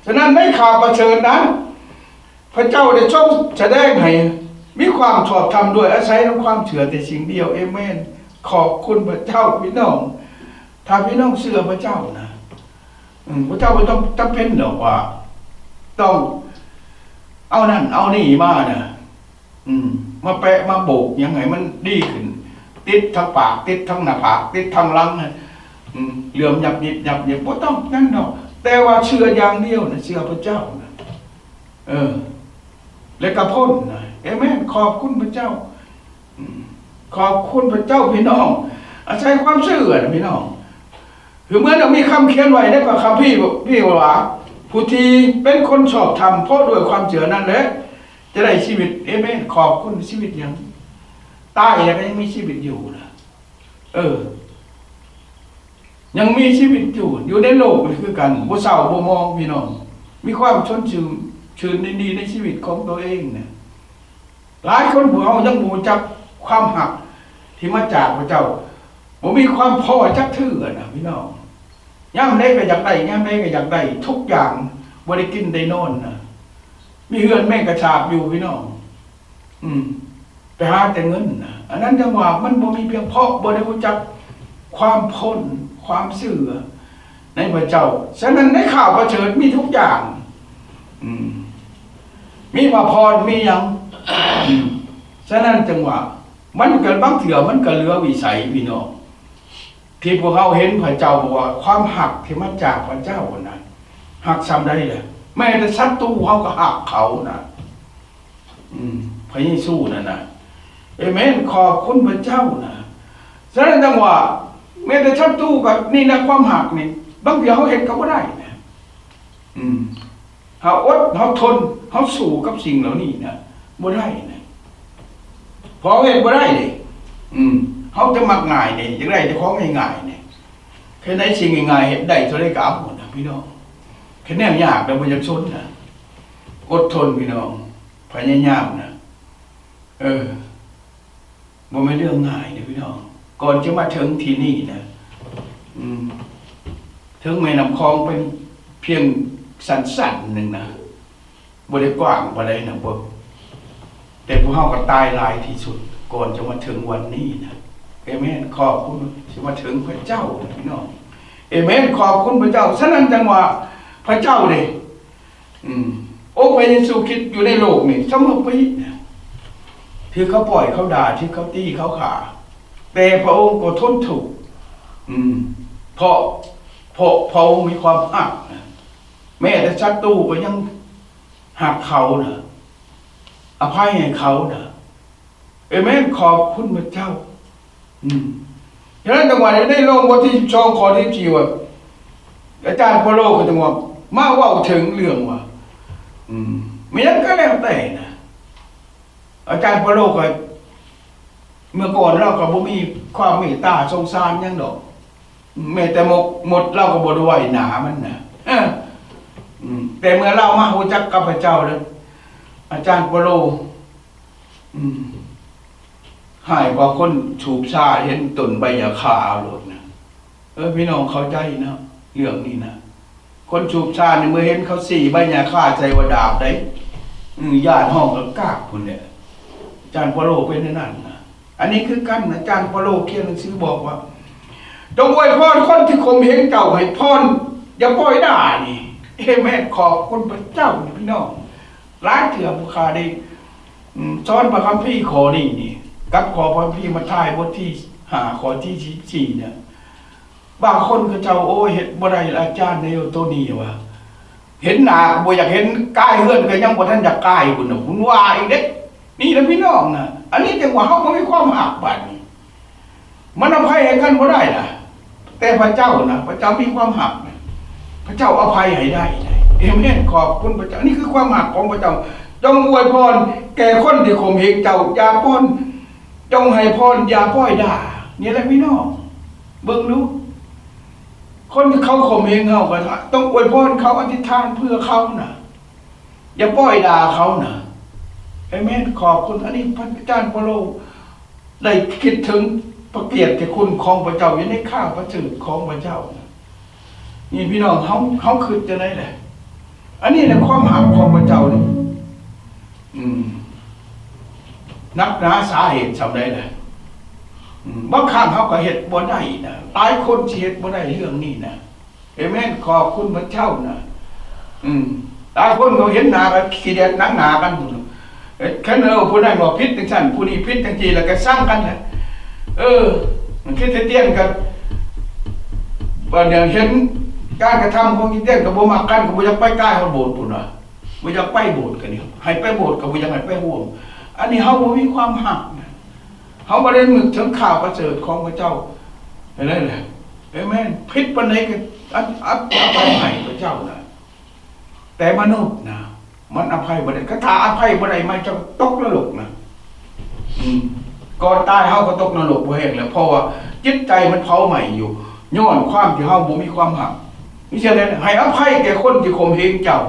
ສະນັ້ນໃນຂ່າວປະເສີດນັ້ນ ພະເຈົ້າໄດ້ຊົງສະແດງໃຫ້ມີຄວາມຊອບທຳ ດ້ວຍອາໄສນຳຄວາມເຊື່ອແຕ່ສິ່ງດຽວ. ເອເມນ. ຂອບຄຸນພະເຈົ້າພີ່ນ້ອງ. ຖ້າພີ່ນ້ອງເຊື່ອພະເຈົ້ານະ ອືມ ພະເຈົ້າບໍ່ຕ້ອງຈຳເປັນດອກວ່າຕ້ອງເອົານັ້ນເອົານີ້ມານະ ອືມ ມາແປະມາໂບກຫຍັງໃຫ້ມັນດີຂຶ້ນ ຕິດທາງປາກ ຕິດທາງໜ້າຜາກ ຕິດທາງຫຼັງ ອືມ ເຫຼື້ອມຫຍັບຍິບຫຍັບຍິບ ບໍ່ຕ້ອງນັ້ນດອກ. ແຕ່ວ່າເຊື່ອຢ່າງດຽວນະ ເຊື່ອພະເຈົ້ານະ. ເອີ ແລ້ວກໍພົ້ນນະ. ເອເມນ. ຂອບຄຸນພະເຈົ້າ. ອືມ ຂອບຄຸນພະເຈົ້າພີ່ນ້ອງ. ອາໄສຄວາມເຊື່ອນະພີ່ນ້ອງ. ຄືເມື່ອນັ້ນມີຄຳຂຽນໄວ້ໃນພະຄຳພີ ທີ່ວ່າ ຜູ້ທີ່ເປັນຄົນຊອບທຳ ເພາະດ້ວຍຄວາມເຊື່ອນັ້ນແຫຼະ ຈະໄດ້ຊີວິດ. ເອເມນ. ຂອບຄຸນ. ຊີວິດຫຍັງ? ຕາຍແລ້ວກໍຍັງມີຊີວິດຢູ່ນະ. ເອີ ຍັງມີຊີວິດຢູ່ ຢູ່ໃນໂລກນີ້ຄືກັນ ບໍ່ເສົ້າບໍ່ໝອງ ພີ່ນ້ອງ ມີຄວາມຊົມຊື່ນ ຊື່ນຍິນດີໃນຊີວິດຂອງຕົວເອງນະ. ຫຼາຍຄົນພວກເຮົາຍັງບໍ່ຮູ້ຈັກຄວາມຮັກທີ່ມາຈາກພະເຈົ້າ ບໍ່ມີຄວາມພໍຈັກເທື່ອນະ ພີ່ນ້ອງ. ຍາມໃດກໍຢາກໄດ້ ຍາມໃດກໍຢາກໄດ້ ທຸກຢ່າງ ບໍ່ໄດ້ກິນໄດ້ນອນນະ ມີເຮືອນແມງກະຊາບຢູ່ ພີ່ນ້ອງ. ອືມ ໄປຫາແຕ່ເງິນນະ ອັນນັ້ນຈັ່ງວ່າມັນບໍ່ມີພຽງພໍ ບໍ່ໄດ້ຮູ້ຈັກຄວາມພົ້ນ ຄວາມເຊື່ອໃນພະເຈົ້າ. ສະນັ້ນໃນຂ່າວປະເສີດມີທຸກຢ່າງ ອືມ ມີພະພອນ ມີຫຍັງ ອືມ ສະນັ້ນຈຶ່ງວ່າ ມັນກໍ ບາງເທື່ອມັນກໍເຫຼືອວິໄສ ພີ່ນ້ອງ ທີ່ພວກເຮົາເຫັນພະເຈົ້າບອກວ່າ ຄວາມຮັກທີ່ມາຈາກພະເຈົ້ານະ ຮັກສ່ຳໃດລະ ແມ້ແຕ່ສັດຕູເຮົາກໍຮັກເຂົານະ. ອືມ ພະເຢຊູນັ້ນນະ ເອເມນ ຂອບຄຸນພະເຈົ້ານະ. ສະນັ້ນຈັ່ງວ່າ ແມ້ແຕ່ສັດຕູກໍ ນີ້ນະ ຄວາມຮັກນີ້ ບາງເທື່ອເຮົາເຮັດກໍບໍ່ໄດ້ນະ. ອືມ ເຮົາອົດ ເຮົາທົນ ເຮົາສູ້ກັບສິ່ງເຫຼົ່ານີ້ນະ ບໍ່ໄດ້ນະ ເພາະເຮົາເຮັດບໍ່ໄດ້ເດ້. ອືມ ເຮົາຈະມັກງ່າຍເດ້ ຢາກໄດ້ແຕ່ຂອງງ່າຍໆເດ້ ແຄ່ໃດສິ່ງງ່າຍໆ ເຮັດໄດ້ເທົ່າໃດກໍເອົານະ ພີ່ນ້ອງ. ແຄ່ແນວຍາກແລ້ວບໍ່ຢາກຊົນນະ ອົດທົນ ພີ່ນ້ອງ ພະຍາຍາມນະ. ເອີ ບໍ່ແມ່ນເລື່ອງງ່າຍເດ້ ພີ່ນ້ອງ ກ່ອນຈະມາເຖິງທີ່ນີ້ນະ. ອືມ ເຖິງແມ່ນ້ຳຂອງເປັນພຽງສັ້ນໆໜຶ່ງນະ ບໍ່ໄດ້ກວ້າງປານໃດນະ ພວກ ແຕ່ພວກເຮົາກໍຕາຍຫຼາຍທີ່ສຸດ ກ່ອນຈະມາເຖິງວັນນີ້ນະ. ເອເມນ ຂອບຄຸນ ຊິມາເຖິງພະເຈົ້ານະ ພີ່ນ້ອງ. ເອເມນ ຂອບຄຸນພະເຈົ້າ. ສະນັ້ນຈັ່ງວ່າ ພະເຈົ້າເດ້ ອືມ ອົງພະເຢຊູຄຣິດຢູ່ໃນໂລກນີ້ສະເໝີປີນະ ຖືກເຂົາປ້ອຍ ເຂົາດ່າ ຖືກເຂົາຕີ ເຂົາຂ້າ ແຕ່ພະອົງກໍທົນທຸກ ອືມ ເພາະ ເພາະພະອົງມີຄວາມຮັກນະ ແມ້ແຕ່ສັດຕູກໍຍັງຮັກເຂົານະ ອະໄພໃຫ້ເຂົານະ. ເອເມນ ຂອບຄຸນພະເຈົ້າ. ອືມ ສະນັ້ນຈັ່ງວ່າໃນໂລມບົດທີສິບສອງ ຂໍ້ທີສິບສີ່ ວ່າ ອາຈານເປາໂລກໍຈັ່ງວ່າມາເວົ້າເຖິງເລື່ອງວ່າ ອືມ ແມ່ນຫຍັງກໍແລ້ວແຕ່ນະ ອາຈານເປາໂລກໍ ເມື່ອກ່ອນລາວກໍບໍ່ມີຄວາມເມດຕາສົງສານຫຍັງດອກ ແມ້ແຕ່ມົດ ມົດລາວກໍບໍ່ໄດ້ໄຫວ້ໜາມັນນະ. ເອີ ອືມ ແຕ່ເມື່ອລາວມາຮູ້ຈັກກັບພະເຈົ້າແລ້ວ ອາຈານເປາໂລ ອືມ ຮ້າຍກວ່າຄົນສູບຊາເຫັນຕົ້ນໃບຫຍ້າຄາໂລດນະ. ເອີ ພີ່ນ້ອງເຂົ້າໃຈເນາະ ເລື່ອງນີ້ນະ ຄົນສູບຊານີ້ ເມື່ອເຫັນເຂົາສີໃບຫຍ້າຄາໃສ່ວ່າດາບໃດ໋ ອືມ ຢ້ານຮ້ອງກາກໆພຸ້ນແຫຼະ. ອາຈານເປາໂລເປັນແນວນັ້ນນະ. ອັນນີ້ຄືກັນ ອາຈານເປາໂລຂຽນໜັງສືບອກວ່າ ຈົ່ງອວຍພອນຄົນທີ່ຂົ່ມເຫງເຈົ້າໃຫ້ພອນ ຢ່າປ່ອຍດ່ານີ້. ເອເມນ ຂອບຄຸນພະເຈົ້ານີ້ ພີ່ນ້ອງ. ຫຼາຍເທື່ອຜູ້ຂ້າໄດ້ ອືມ ສອນພະຄຳພີຂໍ້ນີ້ນີ້ ກັບຂໍ້ພະຄຳພີມາທາຍບົດທີຫ້າ ຂໍ້ທີສິບສີ່ນະ ບາງຄົນເຂົາເຈົ້າ ໂອ້ຍ ເຮັດບໍ່ໄດ້ລະອາຈານເອີຍ ໂຕນີ້ວ່າ ເຫັນໜ້າກໍບໍ່ຢາກເຫັນ ກາຍເຮືອນກໍຍັງບໍ່ທັນຢາກກາຍພຸ້ນນະ ພຸ້ນວ່າອີກເດ້. ນີ້ລະພີ່ນ້ອງນະ ອັນນີ້ຈັ່ງວ່າເຮົາບໍ່ມີຄວາມຮັກບາດນີ້ ມັນອະໄພໃຫ້ກັນບໍ່ໄດ້ລະ. ແຕ່ພະເຈົ້ານະ ພະເຈົ້າມີຄວາມຮັກນະ ພະເຈົ້າອະໄພໃຫ້ໄດ້. ເອເມນ ຂອບຄຸນພະເຈົ້າ. ນີ້ຄືຄວາມຮັກຂອງພະເຈົ້າ. ຈົ່ງອວຍພອນແກ່ຄົນທີ່ຂົ່ມເຫງເຈົ້າ ຢ່າປ່ອຍ ຈົ່ງໃຫ້ພອນ ຢ່າປ່ອຍດ່າ. ນີ້ແຫຼະພີ່ນ້ອງ ເບິ່ງດູ ຄົນທີ່ເຂົາຂົ່ມເຫງເຮົາ ກໍຕ້ອງອວຍພອນເຂົາ ອະທິຖານເພື່ອເຂົານະ ຢ່າປ່ອຍດ່າເຂົານະ. ເອເມນ ຂອບຄຸນ. ອັນນີ້ພະອາຈານເປາໂລ ໄດ້ຄິດເຖິງພະກຽດຕິຄຸນຂອງພະເຈົ້າ ຢູ່ໃນຂ່າວປະເສີດຂອງພະເຈົ້ານະ. ນີ້ພີ່ນ້ອງ ເຮົາ ເຮົາຄິດຈັ່ງໃດແຫຼະ? ອັນນີ້ແຫຼະຄວາມຮັກຂອງພະເຈົ້ານີ້ ອືມ ໜັກໜາສາເຫດສ່ຳໃດແຫຼະ? ອືມ ບາງຄັ້ງເຮົາກໍເຮັດບໍ່ໄດ້ນະ ຫຼາຍຄົນຊິເຮັດບໍ່ໄດ້ເລື່ອງນີ້ນະ. ເອເມນ ຂອບຄຸນພະເຈົ້ານະ. ອືມ ຫຼາຍຄົນກໍເຫັນໜ້າກໍຂີ້ດຽດໜັງໜ້າກັນພຸ້ນ. ເອີ ຄັນ ເອີ ຜູ້ນັ້ນວ່າຜິດຈັ່ງຊັ້ນ ຜູ້ນີ້ຜິດຈັ່ງຊີ້ ແລ້ວກໍຊັງກັນນະ. ເອີ ຄຣິສຕຽນກໍ ບາດນີ້ເຫັນການກະທຳຂອງຄຣິສຕຽນກໍບໍ່ມັກກັນ ກໍບໍ່ຢາກໄປກາຍຮອດໂບດພຸ້ນວ່າ ບໍ່ຢາກໄປໂບດກັນນີ້ ໃຫ້ໄປໂບດກໍບໍ່ຢາກໃຫ້ໄປຮ່ວມ. ອັນນີ້ເຮົາບໍ່ມີຄວາມຮັກນະ ເຮົາບໍ່ໄດ້ນຶກເຖິງຂ່າວປະເສີດຂອງພະເຈົ້າ. ເຫັນໄດ້ແຫຼະ? ເອເມນ. ຜິດປານໃດກໍ ອັນ ອັນ ອະໄພໃຫ້ພະເຈົ້ານະ. ແຕ່ມະນຸດນະ ມັນອະໄພບໍ່ໄດ້. ຄັນຖ້າອະໄພບໍ່ໄດ້ ມັນຈະຕົກນະລົກນະ. ອືມ ກ່ອນຕາຍເຮົາກໍຕົກນະລົກພໍແຮງແລ້ວ ເພາະວ່າຈິດໃຈມັນເຜົາໄໝ້ຢູ່. ຍ້ອນຄວາມທີ່ເຮົາບໍ່ມີຄວາມຮັກ. ມີເຊັ່ນໃດ? ໃຫ້ອະໄພແກ່ຄົນທີ່ຂົ່ມເຫງເຈົ້າ.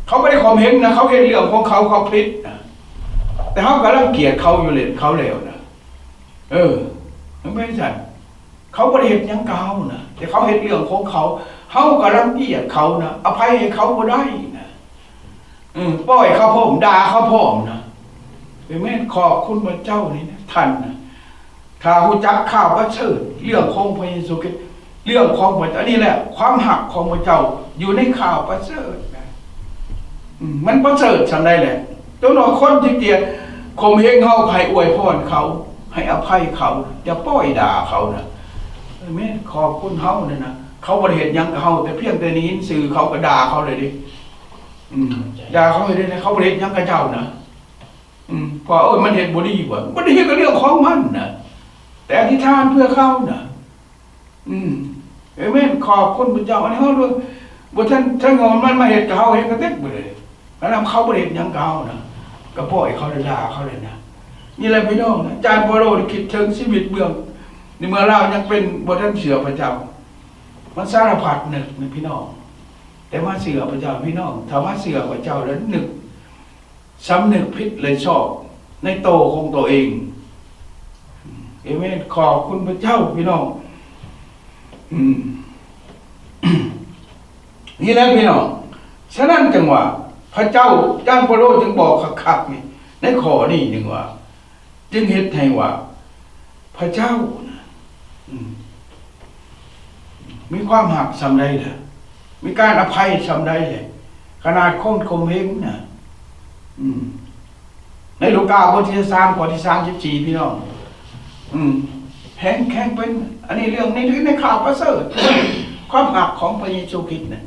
ເຂົາບໍ່ໄດ້ຂົ່ມເຫງນະ, ເຂົາເຮັດເລື່ອງຂອງເຂົາ, ເຂົາຜິດນະ, ແຕ່ເຮົາກໍລັງກຽດເຂົາຢູ່ແລ້ວ, ເຂົາແລ້ວນະ. ເອີ, ມັນເປັນຈັ່ງຊັ້ນ. ເຂົາບໍ່ໄດ້ເຮັດຫຍັງກັບເຮົານະ, ແຕ່ເຂົາເຮັດເລື່ອງຂອງເຂົາ, ເຮົາກໍລັງກຽດເຂົານະ, ອະໄພໃຫ້ເຂົາບໍ່ໄດ້ນະ. ເອີ, ປ່ອຍເຂົາພ້ອມ, ດ່າເຂົາພ້ອມນະ. ເອເມນ. ຂອບຄຸນພະເຈົ້ານີ້ນະ, ທ່ານນະ, ຖ້າຮູ້ຈັກຂ່າວປະເສີດ, ເລື່ອງຂອງພະເຢຊູຄຣິດ, ເລື່ອງຂອງພະເຈົ້າ, ອັນນີ້ແຫຼະ, ຄວາມຮັກຂອງພະເຈົ້າຢູ່ໃນຂ່າວປະເສີດນະ. ອືມ, ມັນປະເສີດສ່ຳໃດແຫຼະ. ຕົວນ້ອຍຄົນທີ່ກຽດຂົ່ມເຫງເຮົາ, ໃຫ້ອວຍພອນເຂົາ, ໃຫ້ອະໄພເຂົາ, ຢ່າປ່ອຍດ່າເຂົານະ. ເອີເມນ. ຂອບຄຸນເຮົານີ້ນະ, ເຂົາບໍ່ໄດ້ເຮັດຫຍັງກັບເຮົາ, ແຕ່ພຽງແຕ່ໄດ້ຍິນຊື່ເຂົາກໍດ່າເຂົາແລ້ວເດ້. ອືມ, ດ່າເຂົາເຮັດໄດ້, ເຂົາບໍ່ໄດ້ເຮັດຫຍັງກັບເຈົ້ານະ. ອືມ, ເພາະວ່າ ໂອ້ຍ, ມັນເຮັດບໍ່ດີວ່າ, ບໍ່ໄດ້ເຮັດກໍເລື່ອງຂອງມັນນະ, ແຕ່ອະທິຖານເພື່ອເຂົານະ. ອືມ, ເອເມນ. ຂອບຄຸນພະເຈົ້າ. ອັນນີ້ເຮົາບໍ່ທັນ, ທັນເອົາມັນມາເຮັດກັບເຮົາ, ເຮັດກະເຕັກໄປເລີຍ. ອັນນັ້ນເຂົາບໍ່ໄດ້ເຮັດຫຍັງກັບເຮົານະ, ກໍປ່ອຍເຂົາໄດ້, ດ່າເຂົາໄດ້ນະ. ນີ້ແຫຼະພີ່ນ້ອງນະ, ອາຈານເປາໂລນີ້ຄິດເຖິງຊີວິດເບື້ອງ, ໃນເມື່ອລາວຍັງເປັນ, ບໍ່ທັນເຊື່ອພະເຈົ້າ, ມັນສາລະພັດນຶກນະພີ່ນ້ອງ. ແຕ່ມາເຊື່ອພະເຈົ້າ, ພີ່ນ້ອງ, ຖ້າມາເຊື່ອພະເຈົ້າແລ້ວນຶກ ສຳນຶກຜິດ ແລະ ຊອບໃນໂຕຂອງໂຕເອງ. ເອເມນ. ຂອບຄຸນພະເຈົ້າ, ພີ່ນ້ອງ. ອືມ, ນີ້ແຫຼະພີ່ນ້ອງ. ສະນັ້ນຈຶ່ງວ່າ ພະເຈົ້າ, ອາຈານເປາໂລຈຶ່ງບອກຄັກໆນີ້ ໃນຂໍ້ນີ້ຈຶ່ງວ່າ, ຈຶ່ງເຮັດໃຫ້ວ່າ ພະເຈົ້ານະ, ອືມ, ມີຄວາມຮັກສ່ຳໃດລະ, ມີການອະໄພສ່ຳໃດລະ, ຂະໜາດຄົນຂົ່ມເຫງນະ. ອືມ, ໃນລູກາບົດທີສິບສາມ ຂໍ້ທີສາມສິບສີ່ ພີ່ນ້ອງ. ອືມ, ແຮງ, ແຮງເປັນ, ອັນນີ້ເລື່ອງໃນ, ໃນຂ່າວປະເສີດ, ຄວາມຮັກຂອງພະເຢຊູຄຣິດນະ.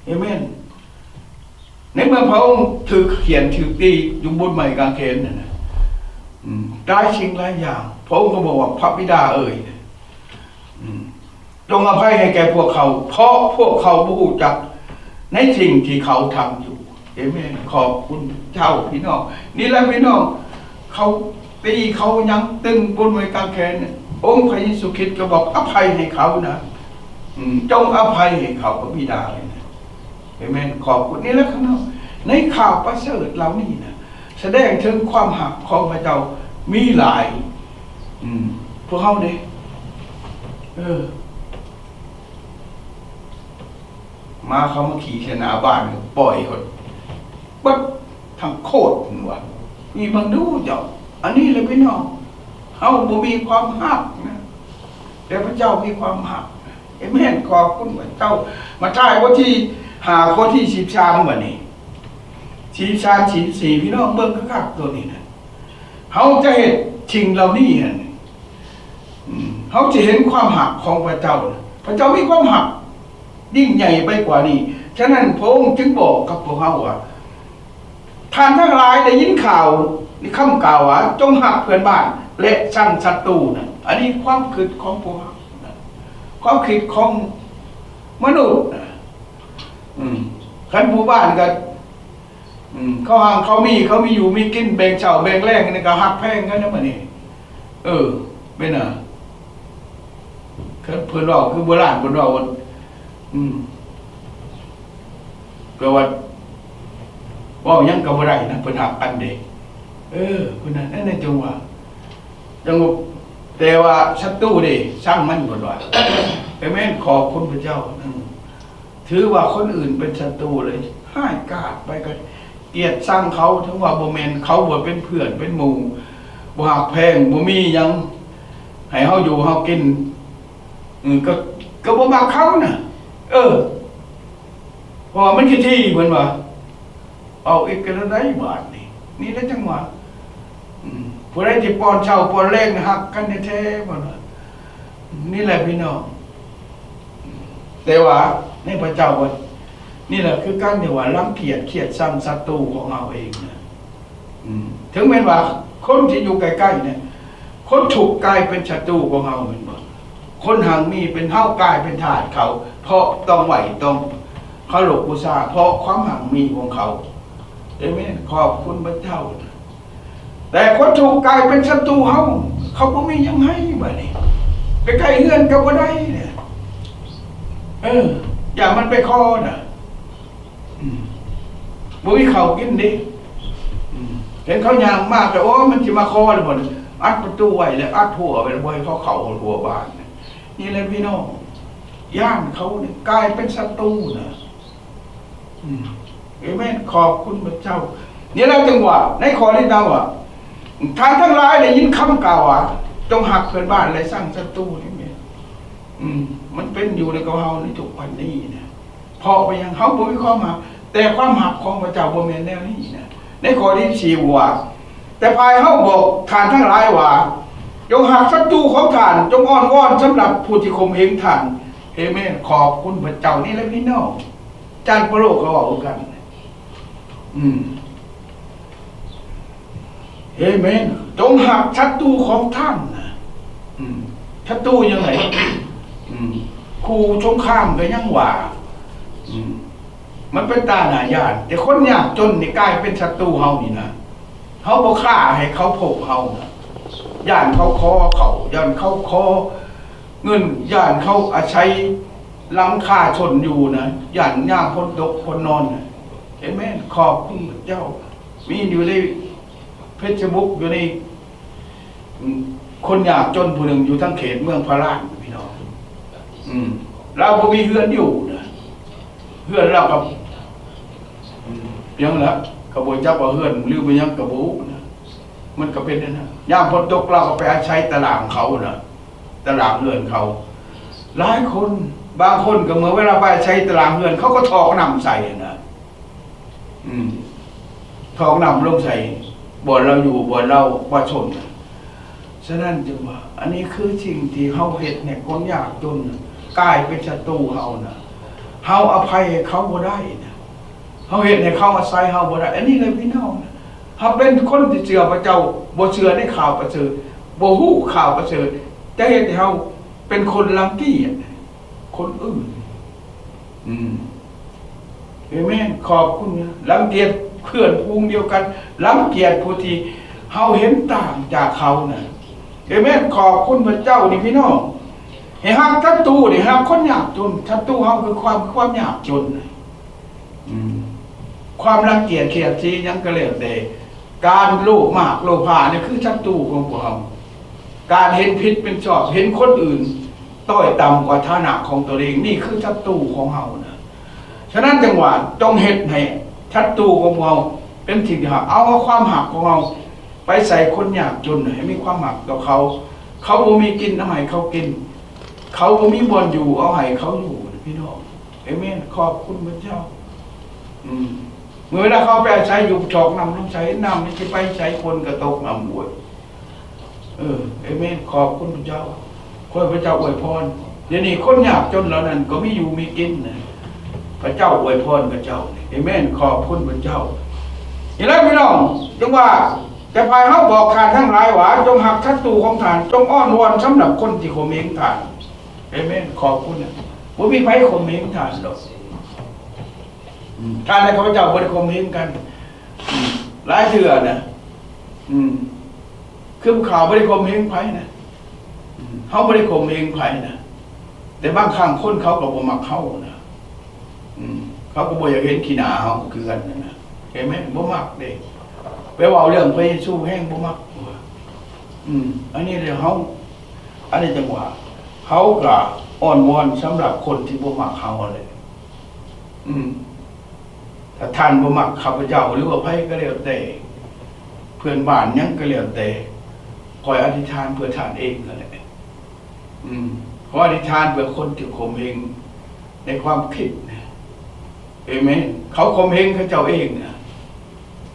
ເອເມນ. ໃນເມື່ອພະອົງຖືກຂຽນ, ຖືກຕີຢູ່ບົນໄມ້ກາງເຂນນັ້ນນະ, ອືມ, ຫຼາຍສິ່ງຫຼາຍຢ່າງ, ພະອົງກໍບອກວ່າ, ພະບິດາເອີຍ, ອືມ, ຈົ່ງອະໄພໃຫ້ແກ່ພວກເຂົາ, ເພາະພວກເຂົາບໍ່ຮູ້ຈັກໃນສິ່ງທີ່ເຂົາທຳຢູ່. ເອເມນ. ຂອບຄຸນເຈົ້າ, ພີ່ນ້ອງ. ນີ້ແຫຼະ, ພີ່ນ້ອງ, ເຂົາຕີ, ເຂົາຫຍັງ, ຕຶງບົນໄວ້ກາງແຂນ, ອົງພະເຢຊູຄຣິດກໍບອກ, ອະໄພໃຫ້ເຂົານະ, ອືມ, ຈົ່ງອະໄພໃຫ້ເຂົາກັບບິດາເລີຍນະ. ເອເມນ. ຂອບຄຸນ. ນີ້ແຫຼະ, ພີ່ນ້ອງ, ໃນຂ່າວປະເສີດເຫຼົ່ານີ້ນະ, ສະແດງເຖິງຄວາມຮັກຂອງພະເຈົ້າມີຫຼາຍ. ອືມ, ພວກເຮົາເດ້, ເອີ, ໝາເຂົາມາຂີ້ໃສ່ໜ້າບ້ານ, ກໍປ່ອຍເຂົາເບິດທັງໂຄດ, ເພິ່ນວ່າ. ນີ້ເບິ່ງດູເຈົ້າ, ອັນນີ້ແຫຼະ, ພີ່ນ້ອງ, ເຮົາບໍ່ມີຄວາມຮັກນະ, ແຕ່ພະເຈົ້າມີຄວາມຮັກ. ເອເມນ. ຂອບຄຸນພະເຈົ້າ. ມາທາຍ ບົດທີຫ້າ ຂໍ້ທີສິບສາມ ບັດນີ້, ສິບສາມ ສິບສີ່ ພີ່ນ້ອງເບິ່ງຄັກໆ ໂຕນີ້ນະ. ເຮົາຈະເຮັດສິ່ງເຫຼົ່ານີ້ຫັ້ນ, ອືມ, ເຮົາຈະເຫັນຄວາມຮັກຂອງພະເຈົ້າ. ພະເຈົ້າມີຄວາມຮັກຍິ່ງໃຫຍ່ໄປກວ່ານີ້. ສະນັ້ນ ພະອົງຈຶ່ງບອກກັບພວກເຮົາວ່າ, ທ່ານທັງຫຼາຍໄດ້ຍິນຂ່າວ ຄຳກ່າວວ່າ, ຈົ່ງຮັກເພື່ອນບ້ານ ແລະ ຊັງສັດຕູນະ. ອັນນີ້ຄວາມຄິດຂອງພວກເຮົານະ, ຄວາມຄິດຂອງມະນຸດນະ. ອືມ, ຄັນໝູ່ບ້ານກໍ, ອືມ, ເຂົາຮັ່ງເຂົາມີ, ເຂົາມີຢູ່ມີກິນ, ແບ່ງເຊົ້າແບ່ງແລງ, ອັນນີ້ກໍຮັກແພງກັນນະບັດນີ້. ເອີ, ເປັນນະ, ເພິ່ນເວົ້າຄືໂບລານເພິ່ນເວົ້າ, ອືມ, ແປວ່າເວົ້າຫຍັງກໍບໍ່ໄດ້ນະ, ເພິ່ນຮັກກັນເດ້. ເອີ, ເພິ່ນນັ້ນ, ນັ້ນຈັ່ງວ່າ, ຈັ່ງວ່າ, ແຕ່ວ່າສັດຕູເດ້, ຊັງມັນ, ເພິ່ນວ່າ. ເອເມນ, ຂອບຄຸນພະເຈົ້າ. ອືມ. ຖືວ່າຄົນອື່ນເປັນສັດຕູເລີຍ, ຮ້າຍກາດໄປ, ກໍກຽດຊັງເຂົາ, ເຖິງວ່າບໍ່ແມ່ນ, ເຂົາບໍ່ເປັນເພື່ອນເປັນໝູ່, ບໍ່ຮັກແພງ, ບໍ່ມີຫຍັງໃຫ້ເຮົາຢູ່ເຮົາກິນ, ເອີ, ກໍ, ກໍບໍ່ມັກເຂົານະ. ເອີ, ເພາະວ່າມັນຂີ້ຖີ່, ເພິ່ນວ່າ. ເອົາອີກແລ້ວໃດບາດນີ້, ນີ້ແຫຼະຈັ່ງວ່າ, ອືມ, ຜູ້ໃດທີ່ປ້ອນເຊົ້າປ້ອນແລງ ຮັກກັນແທ້ໆ, ເພິ່ນວ່າ. ນີ້ແຫຼະພີ່ນ້ອງ, ແຕ່ວ່າໃນພະເຈົ້າວ່າ, ນີ້ແຫຼະຄືການທີ່ວ່າລັງກຽດຄຽດຊັງສັດຕູຂອງເຮົາເອງນະ. ອືມ, ເຖິງແມ່ນວ່າຄົນທີ່ຢູ່ໃກ້ໆນີ້, ຄົນທຸກກາຍເປັນສັດຕູຂອງເຮົາແມ່ນບໍ່? ຄົນຮັ່ງມີເປັນເຮົາ, ກາຍເປັນທາດເຂົາ, ເພາະຕ້ອງໄຫວ້, ຕ້ອງເຄົາລົບບູຊາ, ເພາະຄວາມຮັ່ງມີຂອງເຂົາ. ເອເມນ, ຂອບຄຸນພະເຈົ້າ. ແຕ່ຄົນທຸກກາຍເປັນສັດຕູເຮົາ, ເຂົາບໍ່ມີຫຍັງໃຫ້ບາດນີ້. ໄປໃກ້ເຮືອນກໍບໍ່ໄດ້ເດ. ເອີ ຢ້ານມັນໄປຂໍນະ. ອືມ ບໍ່ມີເຂົ້າກິນເດ. ອືມ ເຫັນເຂົາຍ່າງມາກໍ ໂອ້ ມັນຊິມາຂໍແລ້ວບໍ່ ອັດປະຕູໄວ້ແລ້ວ ອັດຮົ້ວໄວ້ແລ້ວ ບໍ່ໃຫ້ເຂົາເຂົ້າຮົ້ວບ້ານ. ນີ້ແຫຼະພີ່ນ້ອງ ຢ້ານເຂົານີ້ກາຍເປັນສັດຕູນະ. ອືມ ເອເມນ ຂອບຄຸນພະເຈົ້າ. ນີ້ແຫຼະ ຈຶ່ງວ່າ ໃນຂໍ້ນີ້ນະວ່າ ທ່ານທັງຫຼາຍໄດ້ຍິນຄຳກ່າວວ່າ ຈົ່ງຮັກເພື່ອນບ້ານ ແລະ ຊັງສັດຕູ. ນີ້ແມ່ນ ອືມ ມັນເປັນຢູ່ໃນກັບເຮົາໃນທຸກວັນນີ້ນະ. ເພາະວ່າຫຍັງ? ເຮົາບໍ່ມີຄວາມຮັກ, ແຕ່ຄວາມຮັກຂອງພະເຈົ້າບໍ່ແມ່ນແນວນີ້ນະ. ໃນຂໍ້ທີສິບສີ່ວ່າ ແຕ່ຝ່າຍເຮົາບອກທ່ານທັງຫຼາຍວ່າ ຈົ່ງຮັກສັດຕູຂອງທ່ານ, ຈົ່ງອ້ອນວອນສຳລັບຜູ້ທີ່ຂົ່ມເຫງທ່ານ. ເອເມນ. ຂອບຄຸນພະເຈົ້າ. ນີ້ແຫຼະພີ່ນ້ອງ, ຈານເປໂຕກໍເວົ້າຄືກັນ. ອືມ. ເອເມນ. ຈົ່ງຮັກສັດຕູຂອງທ່ານນະ. ອືມ ສັດຕູຍັງໄງ? ອືມ ຄູ່ສົງຄາມກໍຍັງວ່າ. ອືມ ມັນເປັນຕາໜ້າຢ້ານ, ແຕ່ຄົນຍາກຈົນນີ້ກາຍເປັນສັດຕູເຮົານີ້ນະ. ເຮົາບໍ່ຄ້າໃຫ້ເຂົາພົບເຮົານະ, ຢ້ານເຂົາຂໍເຂົ້າ, ຢ້ານເຂົາຂໍເງິນ, ຢ້ານເຂົາອາໄສຫຼັງຄາຊົນຢູ່ນະ, ຢ້ານຍາມຝົນຕົກຝົນນອນນະ. ເອເມນ. ຂອບຄຸນພະເຈົ້າ. ມີຢູ່ໃນເຟສບຸກ ຢູ່ໃນ ອືມ ຄົນຍາກຈົນຜູ້ໜຶ່ງຢູ່ທາງເຂດເມືອງພາລານ ພີ່ນ້ອງ. ອືມ ລາວບໍ່ມີເຮືອນຢູ່ນະ, ເຮືອນລາວກໍ ອືມ ຫຍັງລະ ກໍບໍ່ຈັກວ່າເຮືອນຫຼືບໍ່ຫຍັງກໍບໍ່ຮູ້ນະ. ມັນກໍເປັນແນວນັ້ນ, ຍາມຝົນຕົກລາວກໍໄປອາໄສຕະຫຼາງເຂົານະ, ຕະຫຼາງເຮືອນເຂົາ. ຫຼາຍຄົນ ບາງຄົນກໍເມື່ອເວລາໄປອາໄສຕະຫຼາງເຮືອນ ເຂົາກໍຖອກນ້ຳໃສ່ນະ. ອືມ ຖອກນ້ຳລົງໃສ່ບ່ອນລາວຢູ່, ບ່ອນລາວປະຊົນ. ສະນັ້ນຈຶ່ງວ່າ ອັນນີ້ຄືສິ່ງທີ່ເຮົາເຮັດໃຫ້ຄົນຍາກຈົນກາຍເປັນສັດຕູເຮົານະ, ເຮົາອະໄພໃຫ້ເຂົາບໍ່ໄດ້ນະ, ເຮົາເຮັດໃຫ້ເຂົາອາໄສເຮົາບໍ່ໄດ້. ອັນນີ້ແຫຼະພີ່ນ້ອງ, ເຮົາເປັນຄົນທີ່ເຊື່ອພະເຈົ້າ, ບໍ່ເຊື່ອໃນຂ່າວປະເສີດ, ບໍ່ຮູ້ຂ່າວປະເສີດ, ຈະເຮັດໃຫ້ເຮົາເປັນຄົນລັງກຽດຄົນອື່ນ. ອືມ ເອເມນ. ຂອບຄຸນນະ. ລັງກຽດເພື່ອນຝູງດຽວກັນ, ລັງກຽດຜູ້ທີ່ເຮົາເຫັນຕ່າງຈາກເຂົານະ. ເອເມນ. ຂອບຄຸນພະເຈົ້ານີ້ພີ່ນ້ອງ, ໃຫ້ຮັກສັດຕູນີ້, ຮັກຄົນຍາກຈົນ. ສັດຕູເຮົາຄືຄວາມ, ຄວາມຍາກຈົນ. ອືມ ຄວາມລັງກຽດຄຽດສີຫຍັງກໍແລ້ວແຕ່, ການໂລບມາກໂລພານີ້ຄືສັດຕູຂອງພວກເຮົາ. ການເຫັນຜິດເປັນຊອບ, ເຫັນຄົນອື່ນຕ້ອຍຕ່ຳກວ່າຖານະຂອງຕົນເອງ, ນີ້ຄືສັດຕູຂອງເຮົານະ. ສະນັ້ນຈຶ່ງວ່າ ຈົ່ງເຮັດໃຫ້ສັດຕູຂອງພວກເຮົາເປັນສິ່ງທີ່ຮັກ. ເອົາຄວາມຮັກຂອງເຮົາໄປໃສ່ຄົນຍາກຈົນ, ໃຫ້ມີຄວາມຮັກຕໍ່ເຂົາ. ເຂົາບໍ່ມີກິນ, ເອົາໃຫ້ເຂົາກິນ. ເຂົາບໍ່ມີບ່ອນຢູ່, ເອົາໃຫ້ເຂົາຢູ່, ພີ່ນ້ອງ. ເອເມນ. ຂອບຄຸນພະເຈົ້າ. ອືມ ເມື່ອເວລາເຂົາໄປອາໄສຢູ່ ຖອກນ້ຳລົງໃສ່, ນ້ຳນີ້ຊິໄປໃສ? ຝົນກໍຕົກ, ນ້ຳອວຍ. ເອີ ເອເມນ. ຂອບຄຸນພະເຈົ້າ. ຂໍໃຫ້ພະເຈົ້າອວຍພອນ. ດຽວນີ້ຄົນຍາກຈົນເຫຼົ່ານັ້ນກໍມີຢູ່ມີກິນນະ, ພະເຈົ້າອວຍພອນຂະເຈົ້າ. ເອເມນ. ຂອບຄຸນພະເຈົ້າ. ນີ້ແຫຼະພີ່ນ້ອງ, ຈຶ່ງວ່າ ແຕ່ຝ່າຍເຮົາບອກທ່ານທັງຫຼາຍວ່າ, ຈົ່ງຮັກສັດຕູຂອງທ່ານ, ຈົ່ງອ້ອນວອນສຳລັບຄົນທີ່ຂົ່ມເຫງທ່ານ. ເອເມນ. ຂອບຄຸນນະ. ບໍ່ມີໃຜຂົ່ມເຫງທ່ານດອກ. ອືມ ທ່ານແລະຂ້າພະເຈົ້າບໍ່ໄດ້ຂົ່ມເຫງກັນ. ອືມ ຫຼາຍເທື່ອນະ. ອືມ ຄືພວກຂ້າບໍ່ໄດ້ຂົ່ມເຫງໃຜນະ. ອືມ ເຮົາບໍ່ໄດ້ຂົ່ມເຫງໃຜນະ, ແຕ່ບາງຄັ້ງຄົນເຂົາກໍບໍ່ມັກເຮົານະ. ອືມ ເຂົາກໍບໍ່ຢາກເຫັນຂີ້ໜ້າເຮົາຄືກັນນະ. ເຫັນໄໝ? ບໍ່ມັກເດ້. ໄປເວົ້າເລື່ອງພະເຢຊູແຮງບໍ່ມັກ. ອືມ ອັນນີ້ເຮົາ ອັນນີ້ຈັ່ງວ່າ ເຮົາກໍອ້ອນວອນສຳລັບຄົນທີ່ບໍ່ມັກເຮົາຫັ້ນແຫຼະ. ອືມ ຖ້າທ່ານບໍ່ມັກຂ້າພະເຈົ້າ ຫຼືວ່າໃຜກໍແລ້ວແຕ່ ເພື່ອນບ້ານຫຍັງກໍແລ້ວແຕ່ ຂ້ອຍອະທິຖານເພື່ອທ່ານເອງຫັ້ນແຫຼະ. ອືມ ຂໍອະທິຖານເພື່ອຄົນທີ່ຂົ່ມເຫງໃນຄວາມຄິດ. ເອເມນ. ເຂົາຂົ່ມເຫງເຂົາເຈົ້າເອງນະ.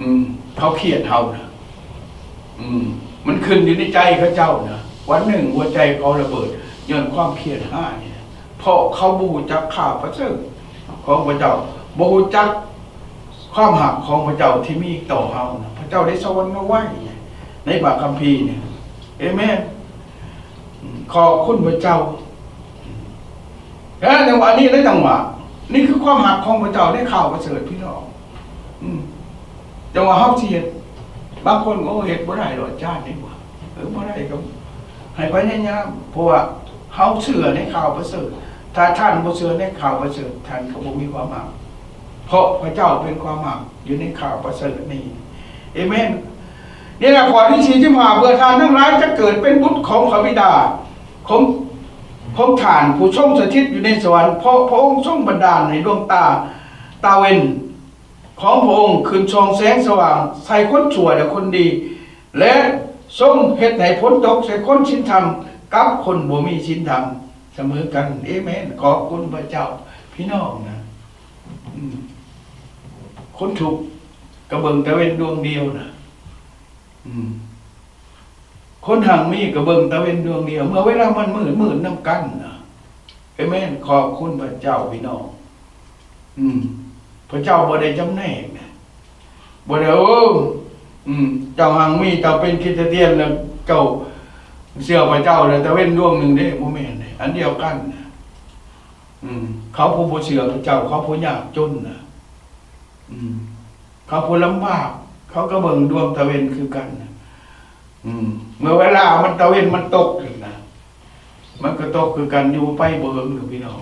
ອືມ ເຂົາຄຽດເຮົານະ. ອືມ ມັນຂຶ້ນຢູ່ໃນໃຈເຂົາເຈົ້ານະ. ວັນໜຶ່ງຫົວໃຈເຂົາລະເບີດ ຍ້ອນຄວາມຄຽດຮ້າຍນະ. ເພາະເຂົາບໍ່ຮູ້ຈັກຂ່າວປະເສີດຂອງພະເຈົ້າ, ບໍ່ຮູ້ຈັກຄວາມຮັກຂອງພະເຈົ້າທີ່ມີຕໍ່ເຮົານະ. ພະເຈົ້າໄດ້ສະຫວັນເອົາໄວ້ໃນພະຄຳພີນີ້. ເອເມນ. ຂອບຄຸນພະເຈົ້າ. ແລ້ວຈັ່ງວ່າ ນີ້ແຫຼະຈັ່ງວ່າ ນີ້ຄືຄວາມຮັກຂອງພະເຈົ້າໃນຂ່າວປະເສີດ ພີ່ນ້ອງ. ອືມ ຈັ່ງວ່າເຮົາຊິເຮັດ, ບາງຄົນ ໂອ້ ເຮັດບໍ່ໄດ້ດອກອາຈານ ນີ້ວ່າ ເອີ ບໍ່ໄດ້ກໍໃຫ້ພະຍາຍາມ, ເພາະວ່າ ເຮົາເຊື່ອໃນຂ່າວປະເສີດ. ຖ້າທ່ານບໍ່ເຊື່ອໃນຂ່າວປະເສີດ, ທ່ານກໍບໍ່ມີຄວາມຮັກ, ເພາະພະເຈົ້າເປັນຄວາມຮັກຢູ່ໃນຂ່າວປະເສີດນີ້. ເອເມນ. ນີ້ລະຂໍ້ທີສີ່ສິບຫ້າ ເພື່ອທ່ານທັງຫຼາຍຈະເກີດເປັນບຸດຂອງພະບິດາ ຂອງ ຂອງທ່ານຜູ້ຊົງສະຖິດຢູ່ໃນສະຫວັນ, ເພາະພະອົງຊົງບັນດານໃຫ້ດວງຕາ ຕາເວັນຂອງພະອົງຂຶ້ນສ່ອງແສງສະຫວ່າງໃສ່ຄົນຊົ່ວ ແລະ ຄົນດີ, ແລະ ຊົງເຮັດໃຫ້ຝົນຕົກໃສ່ຄົນສິນທຳກັບຄົນບໍ່ມີສິນທຳສະເໝີກັນ. ເອເມນ. ຂອບຄຸນພະເຈົ້າ. ພີ່ນ້ອງນະ, ອືມ, ຄົນທຸກກໍເບິ່ງຕາເວັນດວງດຽວນະ. ອືມ. ຄົນຮັ່ງມີກໍເບິ່ງຕາເວັນດວງດຽວ ເມື່ອເວລາມັນມືດ, ມືດນຳກັນນະ. ເອເມນ. ຂອບຄຸນພະເຈົ້າ, ພີ່ນ້ອງ. ອືມ. ພະເຈົ້າບໍ່ໄດ້ຈຳແນກນະ, ບໍ່ໄດ້, ໂອ້, ອືມ, ເຈົ້າຮັ່ງມີ, ເຈົ້າເປັນຄຣິສຕຽນແລ້ວ ເຈົ້າເຊື່ອພະເຈົ້າແລ້ວ ຕາເວັນດວງໜຶ່ງເດ້, ບໍ່ແມ່ນເດ້, ອັນດຽວກັນນະ. ອືມ. ເຂົາຜູ້ບໍ່ເຊື່ອພະເຈົ້າ, ເຂົາຜູ້ຍາກຈົນນະ, ອືມ, ເຂົາຜູ້ລຳບາກ ເຂົາກໍເບິ່ງດວງຕາເວັນຄືກັນ. ອືມ, ເມື່ອເວລາມັນ ຕາເວັນມັນຕົກນະ, ມັນກໍຕົກຄືກັນ, ຢູ່ໄປບໍ່ເຫິງດອກ ພີ່ນ້ອງ.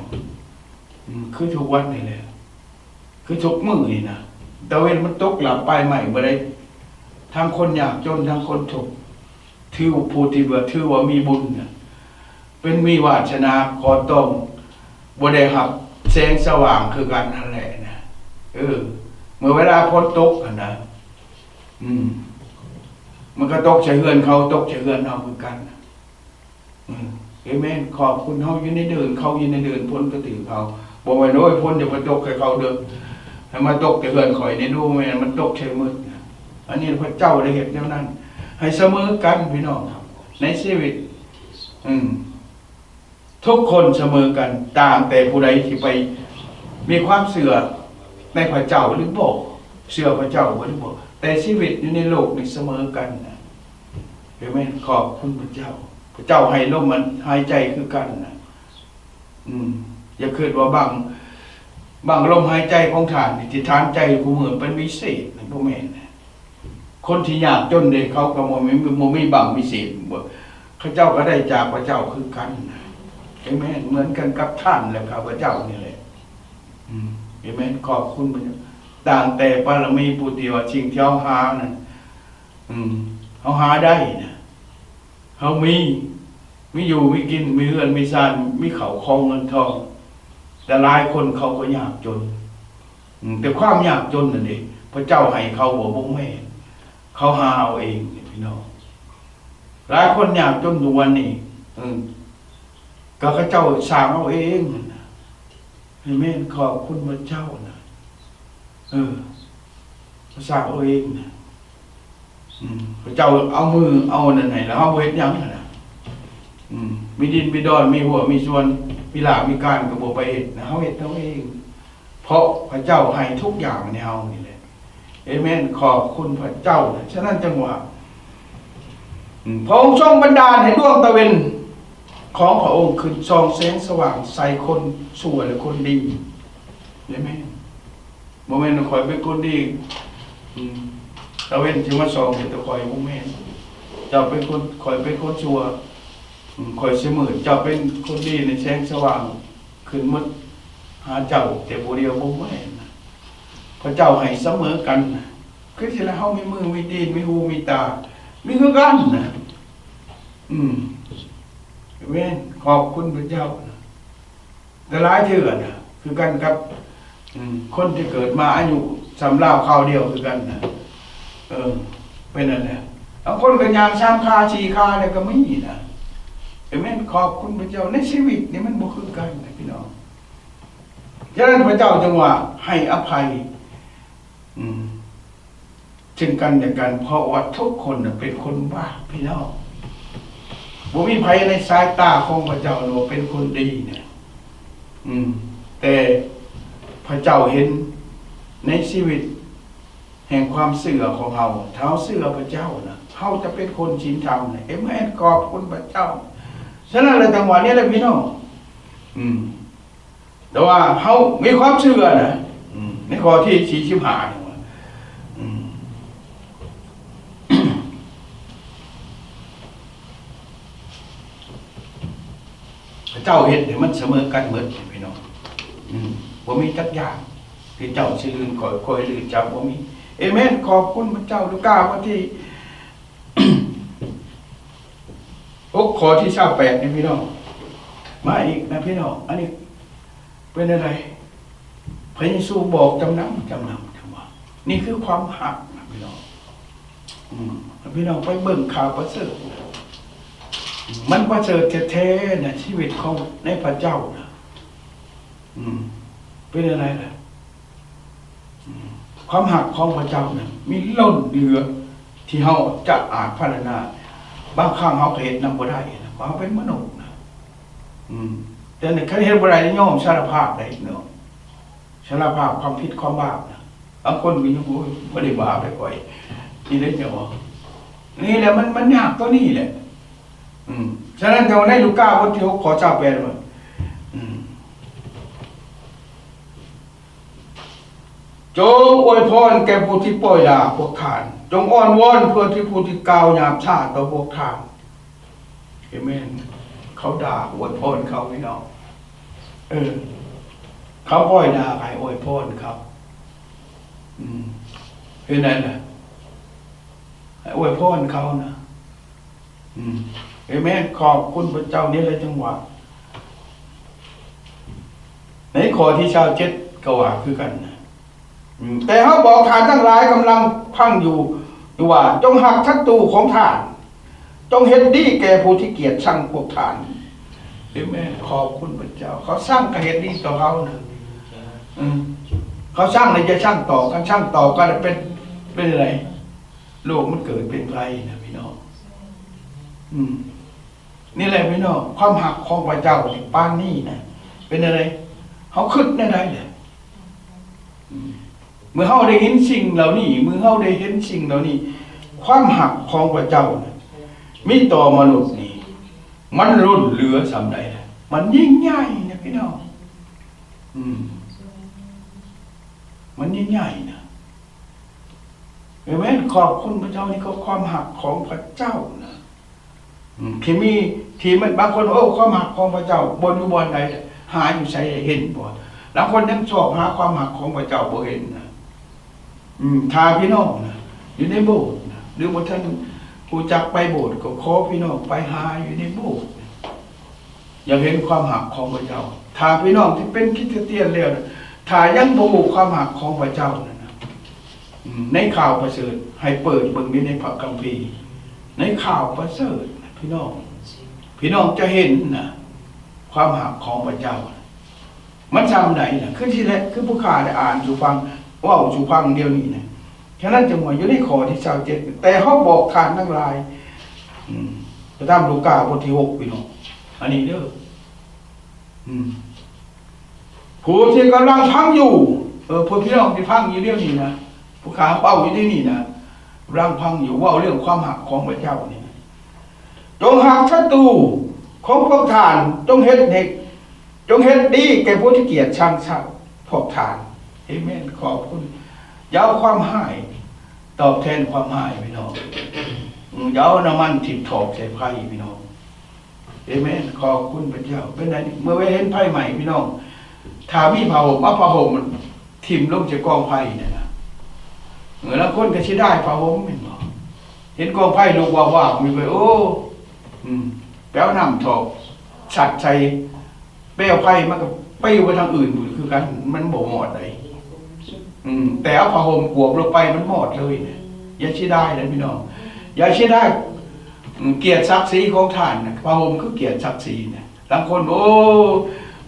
ອືມ, ຄືທຸກວັນນີ້ແຫຼະ, ຄືທຸກມື້ນີ້ນະ, ຕາເວັນມັນຕົກລາບປາຍໄມ້ບໍ່ໄດ້, ທັງຄົນຍາກຈົນ ທັງຄົນທຸກ. ຖືວ່າ ຜູ້ທີ່ວ່າ ຖືວ່າມີບຸນນະ, ເປັນມີວາດສະໜາ ກໍຕ້ອງບໍ່ໄດ້ຮັບແສງສະຫວ່າງຄືກັນຫັ້ນແຫຼະນະ. ເອີ, ເມື່ອເວລາຝົນຕົກຫັ້ນນະ, ອືມ, ມັນກໍຕົກໃສ່ເຮືອນເຂົາ, ຕົກໃສ່ເຮືອນເຮົາຄືກັນ. ອືມ, ເອເມນ. ຂອບຄຸນ. ເຮົາຢູ່ໃນເດີ່ນ, ເຂົາຢູ່ໃນເດີ່ນ, ຝົນກໍຖືກເຮົາ. ບໍ່ແມ່ນ, ໂອ້ຍ, ຝົນຢ່າໄປຕົກໃສ່ເຂົາເດີ້, ໃຫ້ມາຕົກແຕ່ເຮືອນຂ້ອຍນີ້ດູ. ແມ່ນ, ມັນຕົກໃສ່ໝົດ. ອັນນີ້ພະເຈົ້າໄດ້ເຮັດແນວນັ້ນ ໃຫ້ສະເໝີກັນ, ພີ່ນ້ອງ, ໃນຊີວິດ. ອືມ, ທຸກຄົນສະເໝີກັນ, ຕ່າງແຕ່ຜູ້ໃດທີ່ໄປມີຄວາມເຊື່ອໃນພະເຈົ້າຫຼືບໍ່, ເຊື່ອພະເຈົ້າບໍ່ຫຼືບໍ່, ແຕ່ຊີວິດຢູ່ໃນໂລກນີ້ສະເໝີກັນນະ. ເອເມນ. ຂອບຄຸນພະເຈົ້າ. ພະເຈົ້າໃຫ້ລົມມັນຫາຍໃຈຄືກັນນະ. ອືມ, ຢ່າຄິດວ່າບາງ, ບາງລົມຫາຍໃຈຂອງທ່ານນີ້ ທີ່ທ່ານໃຈຄູ່ມື້ເປັນພິເສດນະ, ບໍ່ແມ່ນນະ. ຄົນທີ່ຍາກຈົນເດ້, ເຂົາກໍບໍ່ມີ, ບໍ່ມີບາງພິເສດ, ບໍ່, ເຂົາເຈົ້າກໍໄດ້ຈາກພະເຈົ້າຄືກັນນະ. ເອເມນ. ເໝືອນກັນກັບທ່ານ ແລະ ຂ້າພະເຈົ້ານີ້ແຫຼະ. ອືມ, ເອເມນ. ຂອບຄຸນພະເຈົ້າ. ຕັ້ງແຕ່ບາລະມີຜູ້ທີ່ວ່າ ສິ່ງທີ່ເຮົາຫານັ້ນ, ອືມ, ເຮົາຫາໄດ້ນະ. ເຮົາມີ, ມີຢູ່ມີກິນ, ມີເຮືອນມີຊານ, ມີເຂົ້າຂອງເງິນທອງ, ແຕ່ຫຼາຍຄົນເຂົາກໍຍາກຈົນ. ອືມ, ແຕ່ຄວາມຍາກຈົນນັ້ນເດ, ພະເຈົ້າໃຫ້ເຂົາບໍ່? ບໍ່ແມ່ນ, ເຂົາຫາເອົາເອງເດ ພີ່ນ້ອງ. ຫຼາຍຄົນຍາກຈົນທຸກວັນນີ້, ເອີ, ກໍເຂົາເຈົ້າສ້າງເອົາເອງຫັ້ນນະ. ເອເມນ. ຂອບຄຸນພະເຈົ້ານະ. ເອີ, ເຂົາສ້າງເອົາເອງນະ. ອືມ, ພະເຈົ້າເອົາມືເອົາອັນນັ້ນໃຫ້ ແລ້ວເຮົາບໍ່ເຮັດຫຍັງຫັ້ນນະ. ອືມ, ມີດິນມີດອນ ມີຮົ້ວມີສວນ ມີລາມີການກໍບໍ່ໄປເຮັດນະ, ເຮົາເຮັດເຮົາເອງ, ເພາະພະເຈົ້າໃຫ້ທຸກຢ່າງໃຫ້ເຮົານີ້ແຫຼະ. ເອເມນ. ຂອບຄຸນພະເຈົ້ານະ. ສະນັ້ນຈັ່ງວ່າ, ອືມ, ພະອົງຊົງບັນດານໃຫ້ດວງຕາເວັນຂອງພະອົງຂຶ້ນສ່ອງແສງສະຫວ່າງໃສ່ຄົນຊົ່ວ ແລະ ຄົນດີ. ເອເມນ. ບໍ່ແມ່ນວ່າຂ້ອຍເປັນຄົນດີ, ອືມ, ຕາເວັນຊິມາສ່ອງໃຫ້ແຕ່ຂ້ອຍ, ບໍ່ແມ່ນ. ເຈົ້າເປັນຄົນ, ຂ້ອຍເປັນຄົນຊົ່ວ, ອືມ, ຂ້ອຍຊິມືດ, ເຈົ້າເປັນຄົນດີໃນແສງສະຫວ່າງຂຶ້ນໝົດຫາເຈົ້າແຕ່ຜູ້ດຽວ, ບໍ່ແມ່ນນະ. ພະເຈົ້າໃຫ້ສະເໝີກັນນະ, ຄືຊິລະເຮົາມີມືມີຕີນ, ມີຫູມີຕາ, ມີຄືກັນນະ. ອືມ, ເອເມນ. ຂອບຄຸນພະເຈົ້ານະ. ກໍຫຼາຍເທື່ອນະ, ຄືກັນກັບ, ອືມ, ຄົນທີ່ເກີດມາອາຍຸສ່ຳລາວຄາວດຽວຄືກັນນະ. ເອີ, ເປັນນັ້ນແຫຼະ. ບາງຄົນກໍຍ່າງສາມຂາ, ສີ່ຂາແລ້ວກໍມີນະ. ເອເມນ. ຂອບຄຸນພະເຈົ້າ. ໃນຊີວິດນີ້ມັນບໍ່ຄືກັນນະ ພີ່ນ້ອງ. ສະນັ້ນພະເຈົ້າຈຶ່ງວ່າໃຫ້ອະໄພ, ອືມ, ເຊິ່ງກັນແລະກັນ, ເພາະວ່າທຸກຄົນນະເປັນຄົນບາບ, ພີ່ນ້ອງ. ບໍ່ມີໃຜໃນສາຍຕາຂອງພະເຈົ້າວ່າເປັນຄົນດີນະ. ອືມ, ແຕ່ພະເຈົ້າເຫັນໃນຊີວິດແຫ່ງຄວາມເຊື່ອຂອງເຮົາ. ຖ້າເຮົາເຊື່ອພະເຈົ້ານະ, ເຮົາຈະເປັນຄົນສິນທຳນະ. ເອເມນ. ຂອບຄຸນພະເຈົ້າ. ສະນັ້ນລະ ຈັງຫວະນີ້ລະ ພີ່ນ້ອງ. ອືມ. ແຕ່ວ່າເຮົາມີຄວາມເຊື່ອນະ, ອືມ, ໃນຂໍ້ທີສີ່ສິບຫ້ານີ້ວ່າ, ອືມ, ເ ເຈົ້າເຮັດໃຫ້ມັນສະເໝີກັນໝົດ ພີ່ນ້ອງ. ອືມ ບໍ່ມີຈັກຢ່າງທີ່ເຈົ້າຊິລື່ນຂ້ອຍ ຂ້ອຍລື່ນເຈົ້າ ບໍ່ມີ. ເອເມນ. ຂອບຄຸນພະເຈົ້າ. ລູກາ ບົດທີ ຫົກ ຂໍ້ທີຊາວແປດນີ້ພີ່ນ້ອງ ມາອີກນະພີ່ນ້ອງ. ອັນນີ້ເປັນແນວໃດ? ພະເຢຊູບອກຈຳນຳ ຈຳນຳ ຈຳວ່າ ນີ້ຄືຄວາມຮັກນະພີ່ນ້ອງ. ອືມ ພີ່ນ້ອງໄປເບິ່ງຂ່າວປະເສີດ ມັນປະເສີດແທ້ໆນະ ຊີວິດຂອງໃນພະເຈົ້ານະ. ອືມ ເປັນຈັ່ງໃດລະ? ອືມ ຄວາມຮັກຂອງພະເຈົ້ານັ້ນມີລົ້ນເຫຼືອທີ່ເຮົາຈະອາດພັນລະນາ. ບາງຄັ້ງເຮົາກໍເຮັດນຳບໍ່ໄດ້ນະ ເພາະເຮົາເປັນມະນຸດນະ. ອືມ ແຕ່ຄັນເຮັດບໍ່ໄດ້ ຍອມສາລະພາບໄດ້ເນາະ, ສາລະພາບຄວາມຜິດຄວາມບາບນະ. ບາງຄົນກໍຍັງ ໂອ້ຍ ບໍ່ໄດ້ບາບເດ້ຂ້ອຍ ນີ້ເດ້ເຈົ້າ. ນີ້ແຫຼະ ມັນ ມັນຍາກຕົວນີ້ແຫຼະ. ອືມ ສະນັ້ນ ເຈົ້າ ໃນລູກາ ບົດທີຫົກ ຂໍ້ຊາວແປດ ວ່າ ອືມ ຈົ່ງອວຍພອນແກ່ຜູ້ທີ່ປ່ອຍດ່າພວກທ່ານ, ຈົ່ງອ້ອນວອນເພື່ອທີ່ຜູ້ທີ່ກ່າວຫຍາບຊ້າຕໍ່ພວກທ່ານ. ເອເມນ. ເຂົາດ່າ ອວຍພອນເຂົາ ພີ່ນ້ອງ. ເອີ ເຂົາປ່ອຍດ່າ ໃຫ້ອວຍພອນເຂົາ. ອືມ ເຮັດໃດລະ? ໃຫ້ອວຍພອນເຂົານະ. ອືມ ເອເມນ. ຂອບຄຸນພະເຈົ້າ. ນີ້ແຫຼະ ຈັ່ງວ່າ ໃນຂໍ້ທີຊາວເຈັດ ກໍວ່າຄືກັນນະ. ອືມ ແຕ່ເຮົາບອກທ່ານທັງຫຼາຍກຳລັງຟັງຢູ່ ຢູ່ວ່າ ຈົ່ງຮັກສັດຕູຂອງທ່ານ, ຈົ່ງເຮັດດີແກ່ຜູ້ທີ່ກຽດຊັງພວກທ່ານ. ເອເມນ. ຂອບຄຸນພະເຈົ້າ. ເຂົາຊັງກໍເຮັດດີຕໍ່ເຂົານະ. ອືມ ເຂົາຊັງແລ້ວຈະຊັງຕອບ, ຄັນຊັງຕອບກໍເປັນ ເປັນຈັ່ງໃດ? ໂລກມັນເກີດເປັນໄພນະ ພີ່ນ້ອງ. ອືມ ນີ້ແຫຼະພີ່ນ້ອງ ຄວາມຮັກຂອງພະເຈົ້ານີ້ປານນີ້ນະ ເປັນແນວໃດ? ເຮົາຄິດແນວໃດແຫຼະ? ອືມ ເມື່ອເຮົາໄດ້ເຫັນສິ່ງເຫຼົ່ານີ້ ເມື່ອເຮົາໄດ້ເຫັນສິ່ງເຫຼົ່ານີ້ ຄວາມຮັກຂອງພະເຈົ້ານະ ມີຕໍ່ມະນຸດນີ້ ມັນລົ້ນເຫຼືອສ່ຳໃດລະ? ມັນຍິ່ງໃຫຍ່ນະ ພີ່ນ້ອງ. ອືມ ມັນຍິ່ງໃຫຍ່ນະ. ເອເມນ. ຂອບຄຸນພະເຈົ້າ. ນີ້ກໍຄວາມຮັກຂອງພະເຈົ້ານະ ອືມ ທີ່ມີ ທີ່ມັນ ບາງຄົນ ໂອ້ ຄວາມຮັກຂອງພະເຈົ້າບໍ່ຢູ່ບ່ອນໃດ ຫາຢູ່ໃສ ເຫັນບໍ່? ລາງຄົນຍັງຊອກຫາຄວາມຮັກຂອງພະເຈົ້າບໍ່ເຫັນນະ. ອືມ ຖ້າພີ່ນ້ອງນະ ຢູ່ໃນໂບດນະ ຫຼືບໍ່ທັນຮູ້ຈັກໄປໂບດ ກໍຂໍພີ່ນ້ອງໄປຫາຢູ່ໃນໂບດ. ຢາກເຫັນຄວາມຮັກຂອງພະເຈົ້າ. ຖ້າພີ່ນ້ອງທີ່ເປັນຄຣິສຕຽນແລ້ວນະ ຖ້າຍັງບໍ່ຮູ້ຄວາມຮັກຂອງພະເຈົ້ານັ້ນນະ ອືມ ໃນຂ່າວປະເສີດ ໃຫ້ເປີດເບິ່ງຢູ່ໃນພະຄຳພີ ໃນຂ່າວປະເສີດນະ ພີ່ນ້ອງ ພີ່ນ້ອງຈະເຫັນນະ ຄວາມຮັກຂອງພະເຈົ້າ ມັນຊ່ຳໃດນະ. ຄືທີ່ແລະ ຄືຜູ້ຂ້າໄດ້ອ່ານສູ່ຟັງ ເວົ້າສູ່ຟັງດຽວນີ້ນະ. ສະນັ້ນຈຶ່ງວ່າຢູ່ໃນຂໍ້ທີຊາວເຈັດ ແຕ່ເຮົາບອກທ່ານທັງຫຼາຍ ອືມ ໄປຕາມລູກາ ບົດທີຫົກ ພີ່ນ້ອງ ອັນນີ້ເດີ ອືມ ຜູ້ທີ່ກຳລັງຟັງຢູ່ ເອີ ພວກພີ່ນ້ອງທີ່ຟັງຢູ່ດຽວນີ້ນະ ຜູ້ຂ້າເວົ້າຢູ່ດຽວນີ້ນະ ກຳລັງຟັງຢູ່ ເວົ້າເລື່ອງຄວາມຮັກຂອງພະເຈົ້ານີ້ນະ. ຈົ່ງຮັກສັດຕູຂອງພວກທ່ານ, ຈົ່ງເຮັດໃຫ້ ຈົ່ງເຮັດດີແກ່ຜູ້ທີ່ກຽດຊັງພວກທ່ານ. ເອເມນ. ຂອບຄຸນ. ຢ່າເອົາຄວາມຮ້າຍຕອບແທນຄວາມຮ້າຍ, ພີ່ນ້ອງ. ອືມ, ຢ່າເອົານ້ຳມັນຖິ້ມຖອກໃສ່ໄຟ, ພີ່ນ້ອງ. ເອເມນ. ຂອບຄຸນພະເຈົ້າ. ເປັນໃດ ເມື່ອເຫັນໄຟໄໝ້, ພີ່ນ້ອງ, ຖ້າມີຜ້າຫົ່ມ, ເອົາຜ້າຫົ່ມຖິ້ມລົງໃສ່ກອງໄຟນັ້ນນະ. ເອີ, ລາງຄົນກໍເສຍດາຍຜ້າຫົ່ມ, ແມ່ນບໍ່? ເຫັນກອງໄຟລຸກວາບໆ ມີໄປ, ໂອ້, ອືມ, ໄປເອົານ້ຳຖອກສັດໃສ່, ແປວໄຟມັນກໍປິວໄປທາງອື່ນພຸ້ນຄືກັນ, ມັນບໍ່ມອດໃດ. ອືມ, ແຕ່ເອົາຜ້າຫົ່ມກວມລົງໄປ ມັນມອດເລີຍນະ. ຢ່າເສຍດາຍເດີພີ່ນ້ອງ, ຢ່າເສຍດາຍ, ອືມ, ກຽດສັກສີຂອງທ່ານນະ. ຜ້າຫົ່ມຄືກຽດສັກສີນະ. ລາງຄົນ, ໂອ້,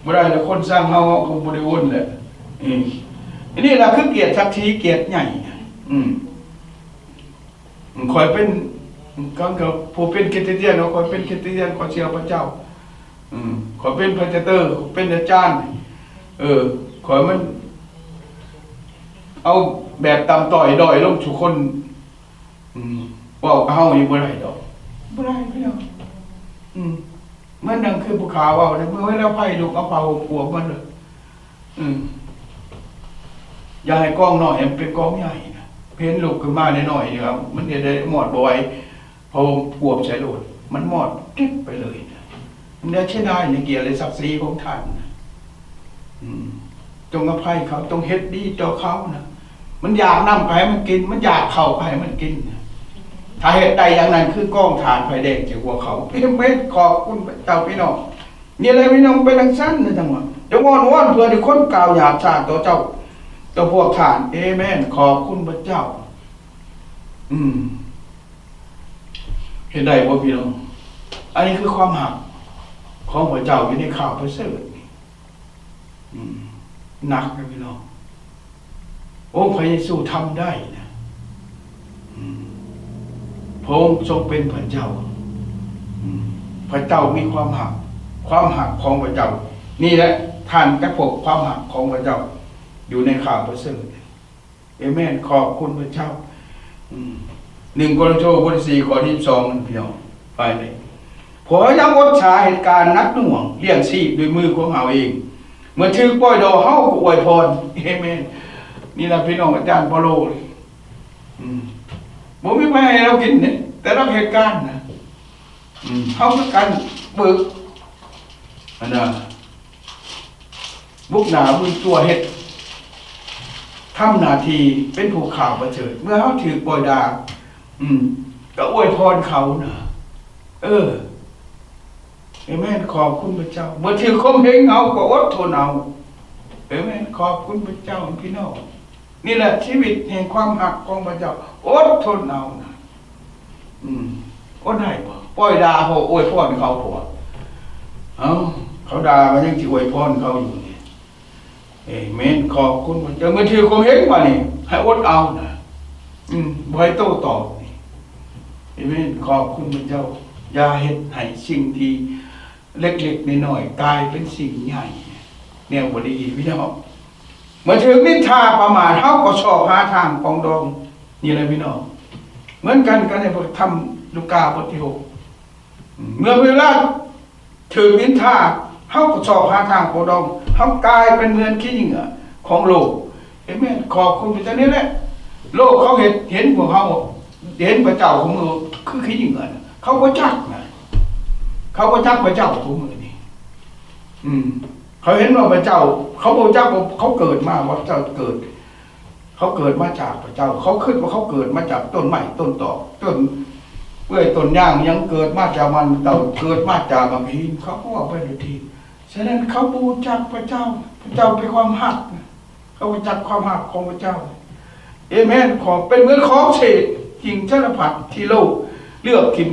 ບໍ່ໄດ້ລະ, ຄົນຊັງເຮົາ, ເຮົາກໍບໍ່ໄດ້ວົນແຫຼະ. ອືມ, ອັນນີ້ລະຄືກຽດສັກສີ, ກຽດໃຫຍ່ນະ. ອືມ. ຂ້ອຍເປັນ, ຂ້ອຍກໍຜູ້ເປັນຄຣິສຕຽນເນາະ, ຂ້ອຍເປັນຄຣິສຕຽນ, ຂ້ອຍເຊື່ອພະເຈົ້າ. ອືມ, ຂ້ອຍເປັນພຣເຊນເຕີ, ເປັນອາຈານ. ເອີ, ຂ້ອຍມັນເອົາແບບຕ່ຳຕ້ອຍດ້ອຍລົງສູ່ຄົນ. ອືມ, ເວົ້າກັບເຮົານີ້ບໍ່ໄດ້ດອກ. ບໍ່ໄດ້, ບໍ່ໄດ້. ອືມ, ເໝືອນດັ່ງຄືຜູ້ຂ້າເວົ້ານະ, ເມື່ອເວລາໄຟລຸກ, ເອົາຜ້າຫົ່ມກວມມັນເດີ. ອືມ, ຢ່າໃຫ້ກອງນ້ອຍໃຫ້ມັນເປັນກອງໃຫຍ່ນະ. ເຫັນລຸກຂຶ້ນມານ້ອຍໆນີ້, ມັນເຮັດໃຫ້ມອດບໍ່ໄຫວ, ເພາະວ່າກວມໃສ່ໂລດ, ມັນມອດຕິບໄປເລີຍນະ. ຢ່າເສຍດາຍໃນກຽດ ແລະ ສັກສີຂອງທ່ານນະ. ອືມ ຈົ່ງອະໄພເຂົາ, ຈົ່ງເຮັດດີຕໍ່ເຂົານະ. ມັນຢາກນ້ຳກໍໃຫ້ມັນກິນ, ມັນຢາກເຂົ້າກໍໃຫ້ມັນກິນນະ. ຖ້າເຮັດໄດ້ຢ່າງນັ້ນ ຄືກອງຖ່ານໄຟແດງຈາກຫົວເຂົາ. ເອເມນ. ຂອບຄຸນພະເຈົ້າ, ພີ່ນ້ອງ. ນີ້ແຫຼະ ພີ່ນ້ອງ, ເປັນຈັ່ງຊັ້ນນະ. ຈັ່ງວ່າ ຈັ່ງວ່າອ້ອນວອນເພື່ອທີ່ຄົນກ່າວຫຍາບຊ້າຕໍ່ເຈົ້າ, ຕໍ່ພວກທ່ານ. ເອເມນ. ຂອບຄຸນພະເຈົ້າ. ອືມ ເຮັດໄດ້ບໍ່ ພີ່ນ້ອງ? ອັນນີ້ຄືຄວາມຮັກຂອງພະເຈົ້າຢູ່ໃນຂ່າວປະເສີດນີ້. ອືມ ໜັກເດ້ ພີ່ນ້ອງ. ໂອ້ ພະເຢຊູທຳໄດ້ນະ. ອືມ ພະອົງຊົງເປັນພະເຈົ້າ. ອືມ ພະເຈົ້າມີຄວາມຮັກ, ຄວາມຮັກຂອງພະເຈົ້າ. ນີ້ແຫຼະ ທ່ານຈະພົບຄວາມຮັກຂອງພະເຈົ້າຢູ່ໃນຂ່າວປະເສີດ. ເອເມນ. ຂອບຄຸນພະເຈົ້າ. ອືມ ໜຶ່ງໂກລິນໂທ ບົດທີສີ່ ຂໍ້ທີສິບສອງ ພີ່ນ້ອງ, ໄປເລີຍ. ພວກເຮົາຍັງອົດສາເຮັດການໜັກໜ່ວງ, ລ້ຽງຊີບດ້ວຍມືຂອງເຮົາເອງ. ເມື່ອຖືກປ່ອຍດອກ, ເຮົາກໍອວຍພອນ. ເອເມນ. ນີ້ລະ ພີ່ນ້ອງ, ອາຈານເປາໂລ. ອືມ ບໍ່ມີໃຜໃຫ້ລາວກິນເດ້, ແຕ່ລາວເຮັດການນະ. ອືມ ເຮົາຄືກັນ ເບີກ ອັນນະ ບຸກໜ້າບຸກຕົວເຮັດ ທຳໜ້າທີ່ເປັນຜູ້ຂ່າວປະເສີດ. ເມື່ອເຮົາຖືກປ່ອຍດາກ ອືມ ກໍອວຍພອນເຂົານະ. ເອີ ເອເມນ. ຂອບຄຸນພະເຈົ້າ. ເມື່ອຖືກຂົ່ມເຫງ ເຮົາກໍອົດທົນເອົາ. ເອເມນ. ຂອບຄຸນພະເຈົ້າ ພີ່ນ້ອງ. ນີ້ແຫຼະຊີວິດແຫ່ງຄວາມຮັກຂອງພະເຈົ້າ, ອົດທົນເອົານະ. ອືມ ອົດໄດ້ບໍ່? ປ່ອຍດ່າເຂົາ, ອວຍພອນເຂົາບໍ່? ເອົ້າ ເຂົາດ່າກໍຍັງຊິອວຍພອນເຂົາຢູ່ນີ້. ເອເມນ. ຂອບຄຸນພະເຈົ້າ. ເມື່ອຖືກຂົ່ມເຫງ ບາດນີ້ໃຫ້ອົດເອົານະ. ອືມ ບໍ່ໃຫ້ໂຕ້ຕອບນີ້. ເອເມນ. ຂອບຄຸນພະເຈົ້າ. ຢ່າເຮັດໃຫ້ສິ່ງທີ່ເລັກໆນ້ອຍໆກາຍເປັນສິ່ງໃຫຍ່, ແນວບໍ່ດີ ພີ່ນ້ອງ. ເມື່ອຖືກນິນທາປະໝາດ, ເຮົາກໍຊອກຫາທາງປອງດອງ. ນີ້ແຫຼະ ພີ່ນ້ອງ, ເໝືອນກັນກັບໃນພະທຳລູກາ ບົດທີຫົກ. ເມື່ອເວລາຖືກນິນທາ, ເຮົາກໍຊອກຫາທາງປອງດອງ, ເຮົາກາຍເປັນເໝືອນຂີ້ເຫຍື້ອຂອງໂລກ. ເອເມນ. ຂອບຄຸນພະເຈົ້າ. ນີ້ແຫຼະ ໂລກເຂົາເຮັດ ເຫັນພວກເຮົາ ເຫັນພະເຈົ້າຂອງໂລກຄືຂີ້ເຫຍື້ອນະ. ເຂົາບໍ່ຈັກນະ, ເຂົາບໍ່ຈັກພະເຈົ້າຂອງມື້ນີ້. ອືມ ເຂົາເຫັນວ່າພະເຈົ້າ, ເຂົາບໍ່ຈັກວ່າເຂົາເກີດມາ, ວ່າເຈົ້າເກີດ, ເຂົາເກີດມາຈາກພະເຈົ້າ. ເຂົາຄິດວ່າເຂົາເກີດມາຈາກຕົ້ນໄມ້ຕົ້ນຕອກ, ຕົ້ນເປື່ອຍຕົ້ນຫຍ້າງ, ຍັງເກີດມາຈາກມັນເຕົາ, ເກີດມາຈາກໝາກຫີນ. ເຂົາກໍເວົ້າໄປໂດຍທີ່ ສະນັ້ນ ເຂົາບໍ່ຮູ້ຈັກພະເຈົ້າ. ພະເຈົ້າເປັນຄວາມຮັກນະ. ເຂົາຮູ້ຈັກຄວາມຮັກຂອງພະເຈົ້າ. ເອເມນ. ຂອງ ເປັນເໝືອນຂອງເສດສິ່ງສາລະພັດທີ່ໂລກເລືອກຖິ້ມ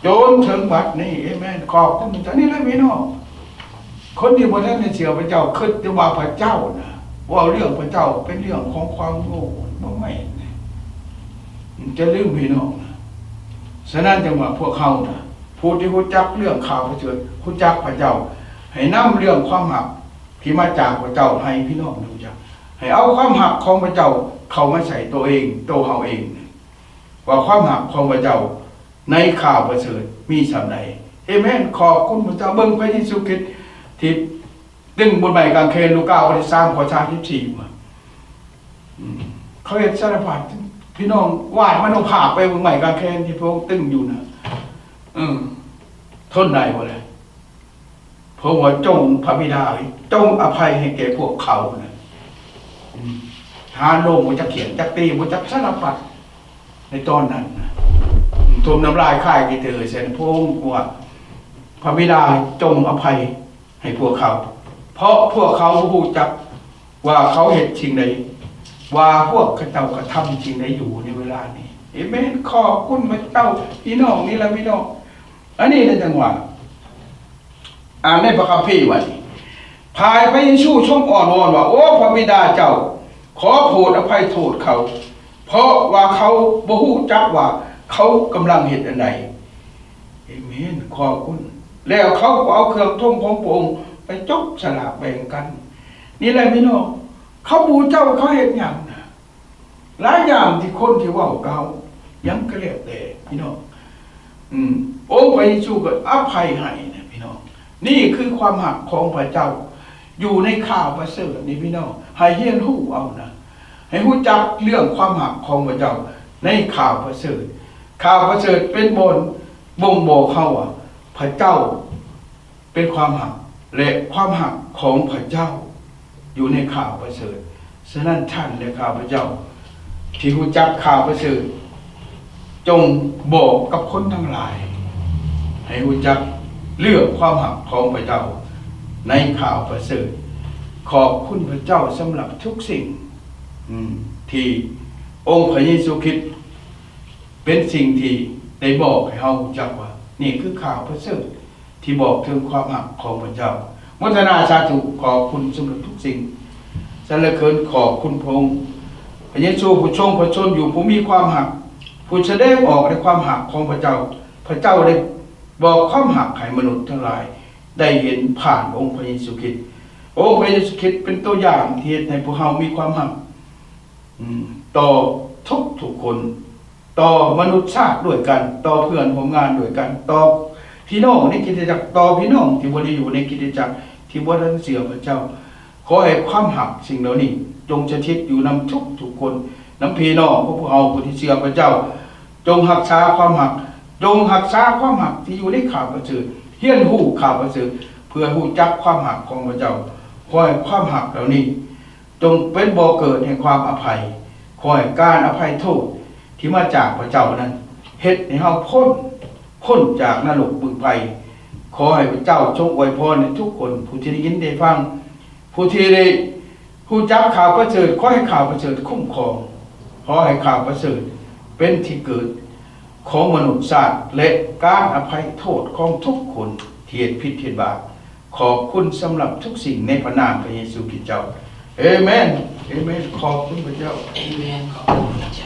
ຈົນເຖິງບັດນີ້. ເອເມນ. ຂອບຄຸນພະເຈົ້າ. ນີ້ແຫຼະ ພີ່ນ້ອງ, ຄົນທີ່ບໍ່ທັນໄດ້ເຊື່ອພະເຈົ້າ ຄິດແຕ່ວ່າພະເຈົ້ານະ, ເວົ້າເລື່ອງພະເຈົ້າເປັນເລື່ອງຂອງຄວາມໂງ່, ບໍ່ແມ່ນ. ຢ່າລືມ ພີ່ນ້ອງນະ. ສະນັ້ນ ຈັ່ງວ່າພວກເຮົານະ, ຜູ້ທີ່ຮູ້ຈັກເລື່ອງຂ່າວປະເສີດ, ຮູ້ຈັກພະເຈົ້າ, ໃຫ້ນຳເລື່ອງຄວາມຮັກ ທີ່ມາຈາກພະເຈົ້າໃຫ້ພີ່ນ້ອງຮູ້ຈັກ, ໃຫ້ເອົາຄວາມຮັກຂອງພະເຈົ້າເຂົ້າມາໃສ່ໂຕເອງ, ໂຕເຮົາເອງ, ວ່າຄວາມຮັກຂອງພະເຈົ້າໃນຂ່າວປະເສີດມີສ່ຳໃດ. ເອເມນ. ຂອບຄຸນພະເຈົ້າ. ເບິ່ງພະເຢຊູຄຣິດທີ່ຕຶງບົນໄມ້ກາງເຂນ, ລູກາ ບົດທີສາມ ຂໍ້ສາມສິບສີ່ ວ່າ ອືມ ເຂົາເຮັດສາລະພັດ, ພີ່ນ້ອງວາດມະໂນພາບໄປເບິ່ງໄມ້ກາງເຂນທີ່ພະອົງຕຶງຢູ່ນະ. ເອີ ທົນໄດ້ບໍ່ລະ? ເພາະວ່າຈົ່ງ ພະບິດາ ຈົ່ງອະໄພໃຫ້ແກ່ພວກເຂົານະ. ອືມ ຫາໂລມບໍ່ຈັກຂຽນຈັກຕີ ບໍ່ຈັກສາລະພັດໃນຕອນນັ້ນນະ. ຖົ່ມນ້ຳລາຍຄາຍຂີ້ເຕີໃສ່ພະອົງວ່າ ພະບິດາຈົ່ງອະໄພໃຫ້ພວກເຂົາ, ເພາະພວກເຂົາບໍ່ຮູ້ຈັກວ່າເຂົາເຮັດສິ່ງໃດ, ວ່າພວກເຂົາເຈົ້າກະທຳສິ່ງໃດຢູ່ໃນເວລານີ້. ເອເມນ. ຂອບຄຸນພະເຈົ້າ. ພີ່ນ້ອງ ນີ້ລະ ພີ່ນ້ອງ, ອັນນີ້ລະ ຈັ່ງວ່າ ອ່ານໃນພະຄຳພີວ່ານີ້, ຝ່າຍພະເຢຊູຊົງອ້ອນວອນວ່າ, ໂອ ພະບິດາເຈົ້າ, ຂໍໂຜດອະໄພໂທດເຂົາ, ເພາະວ່າເຂົາບໍ່ຮູ້ຈັກວ່າເຂົາກຳລັງເຮັດອັນໃດ. ເອເມນ. ຂອບຄຸນ. ແລ້ວເຂົາກໍເອົາເຄື່ອງທົງຂອງພະອົງໄປຈົກສະຫຼາກແບ່ງກັນ. ນີ້ແຫຼະ ພີ່ນ້ອງ, ເຂົາບໍ່ຮູ້ຈັກວ່າເຂົາເຮັດຫຍັງນະ. ຫຼາຍຢ່າງທີ່ຄົນທີ່ເວົ້າກັບເຮົາ ຫຍັງກໍແລ້ວແຕ່ ພີ່ນ້ອງ, ອືມ ອົງພະເຢຊູກໍອະໄພໃຫ້ນະ ພີ່ນ້ອງ. ນີ້ຄືຄວາມຮັກຂອງພະເຈົ້າ ຢູ່ໃນຂ່າວປະເສີດນີ້ ພີ່ນ້ອງ, ໃຫ້ຮຽນຮູ້ເອົານະ, ໃຫ້ຮູ້ຈັກເລື່ອງຄວາມຮັກຂອງພະເຈົ້າໃນຂ່າວປະເສີດ. ຂ່າວປະເສີດເປັນບ່ອນບົ່ງບອກເຮົາວ່າ ພະເຈົ້າເປັນຄວາມຮັກ ແລະ ຄວາມຮັກຂອງພະເຈົ້າຢູ່ໃນຂ່າວປະເສີດ. ສະນັ້ນທ່ານ ແລະ ຂ້າພະເຈົ້າທີ່ຮູ້ຈັກຂ່າວປະເສີດ ຈົ່ງບອກກັບຄົນທັງຫຼາຍ ໃຫ້ຮູ້ຈັກເລື່ອງຄວາມຮັກຂອງພະເຈົ້າໃນຂ່າວປະເສີດ. ຂອບຄຸນພະເຈົ້າສຳລັບທຸກສິ່ງ ອືມ ທີ່ອົງພະເຢຊູຄຣິດ ເປັນສິ່ງທີ່ໄດ້ບອກໃຫ້ເຮົາຮູ້ຈັກວ່າ ນີ້ຄືຂ່າວປະເສີດທີ່ບອກເຖິງຄວາມຮັກຂອງພະເຈົ້າ. ໂມທະນາສາທຸ ຂອບຄຸນສຳລັບທຸກສິ່ງ. ສັນລະເສີນຂອບຄຸນພະອົງ ພະເຢຊູ ຜູ້ຊົງພະຊົນຢູ່ ຜູ້ມີຄວາມຮັກ ຜູ້ສະແດງອອກໃນຄວາມຮັກຂອງພະເຈົ້າ. ພະເຈົ້າໄດ້ບອກຄວາມຮັກໃຫ້ມະນຸດທັງຫຼາຍໄດ້ເຫັນຜ່ານອົງພະເຢຊູຄຣິດ. ອົງພະເຢຊູຄຣິດເປັນຕົວຢ່າງທີ່ເຮັດໃຫ້ພວກເຮົາມີຄວາມຮັກ ອືມ ຕໍ່ທຸກໆຄົນ, ຕໍ່ມະນຸດຊາດດ້ວຍກັນ, ຕໍ່ເພື່ອນຮ່ວມງານດ້ວຍກັນ, ຕໍ່ພີ່ນ້ອງໃນຄຣິສຕະຈັກ, ຕໍ່ພີ່ນ້ອງທີ່ບໍ່ໄດ້ຢູ່ໃນຄຣິສຕະຈັກ, ທີ່ບໍ່ທັນເຊື່ອພະເຈົ້າ. ຂໍໃຫ້ຄວາມຮັກສິ່ງເຫຼົ່ານີ້ ຈົ່ງສະຖິດຢູ່ນຳທຸກໆຄົນ, ນຳພີ່ນ້ອງຂອງພວກເຮົາຜູ້ທີ່ເຊື່ອພະເຈົ້າ. ຈົ່ງຮັກສາຄວາມຮັກ, ຈົ່ງຮັກສາຄວາມຮັກທີ່ຢູ່ໃນຂ່າວປະເສີດ, ຮຽນຮູ້ຂ່າວປະເສີດ ເພື່ອຮູ້ຈັກຄວາມຮັກຂອງພະເຈົ້າ. ຂໍໃຫ້ຄວາມຮັກເຫຼົ່ານີ້ ຈົ່ງເປັນບໍ່ເກີດແຫ່ງຄວາມອະໄພ. ຂໍໃຫ້ການອະໄພໂທດທີ່ມາຈາກພະເຈົ້ານັ້ນ ເຮັດໃຫ້ເຮົາພົ້ນ, ພົ້ນຈາກນະລົກບຶງໄຟ. ຂໍໃຫ້ພະເຈົ້າຊົງອວຍພອນໃຫ້ທຸກຄົນ ຜູ້ທີ່ໄດ້ຍິນໄດ້ຟັງ, ຜູ້ທີ່ໄດ້ຮູ້ຈັກຂ່າວປະເສີດ. ຂໍໃຫ້ຂ່າວປະເສີດຄຸ້ມຄອງ. ຂໍໃຫ້ຂ່າວປະເສີດເປັນທີ່ເກີດ ຂອງມະນຸດຊາດ ແລະ ການອະໄພໂທດຂອງທຸກຄົນທີ່ເຮັດຜິດເຮັດບາບ. ຂອບຄຸນສຳລັບທຸກສິ່ງໃນພະນາມພະເຢຊູຄຣິດເຈົ້າ. ເອເມນ. ເອເມນ. ຂອບຄຸນພະເຈົ້າ. ເອເມນ. ຂອບຄຸນພະເຈົ້າ.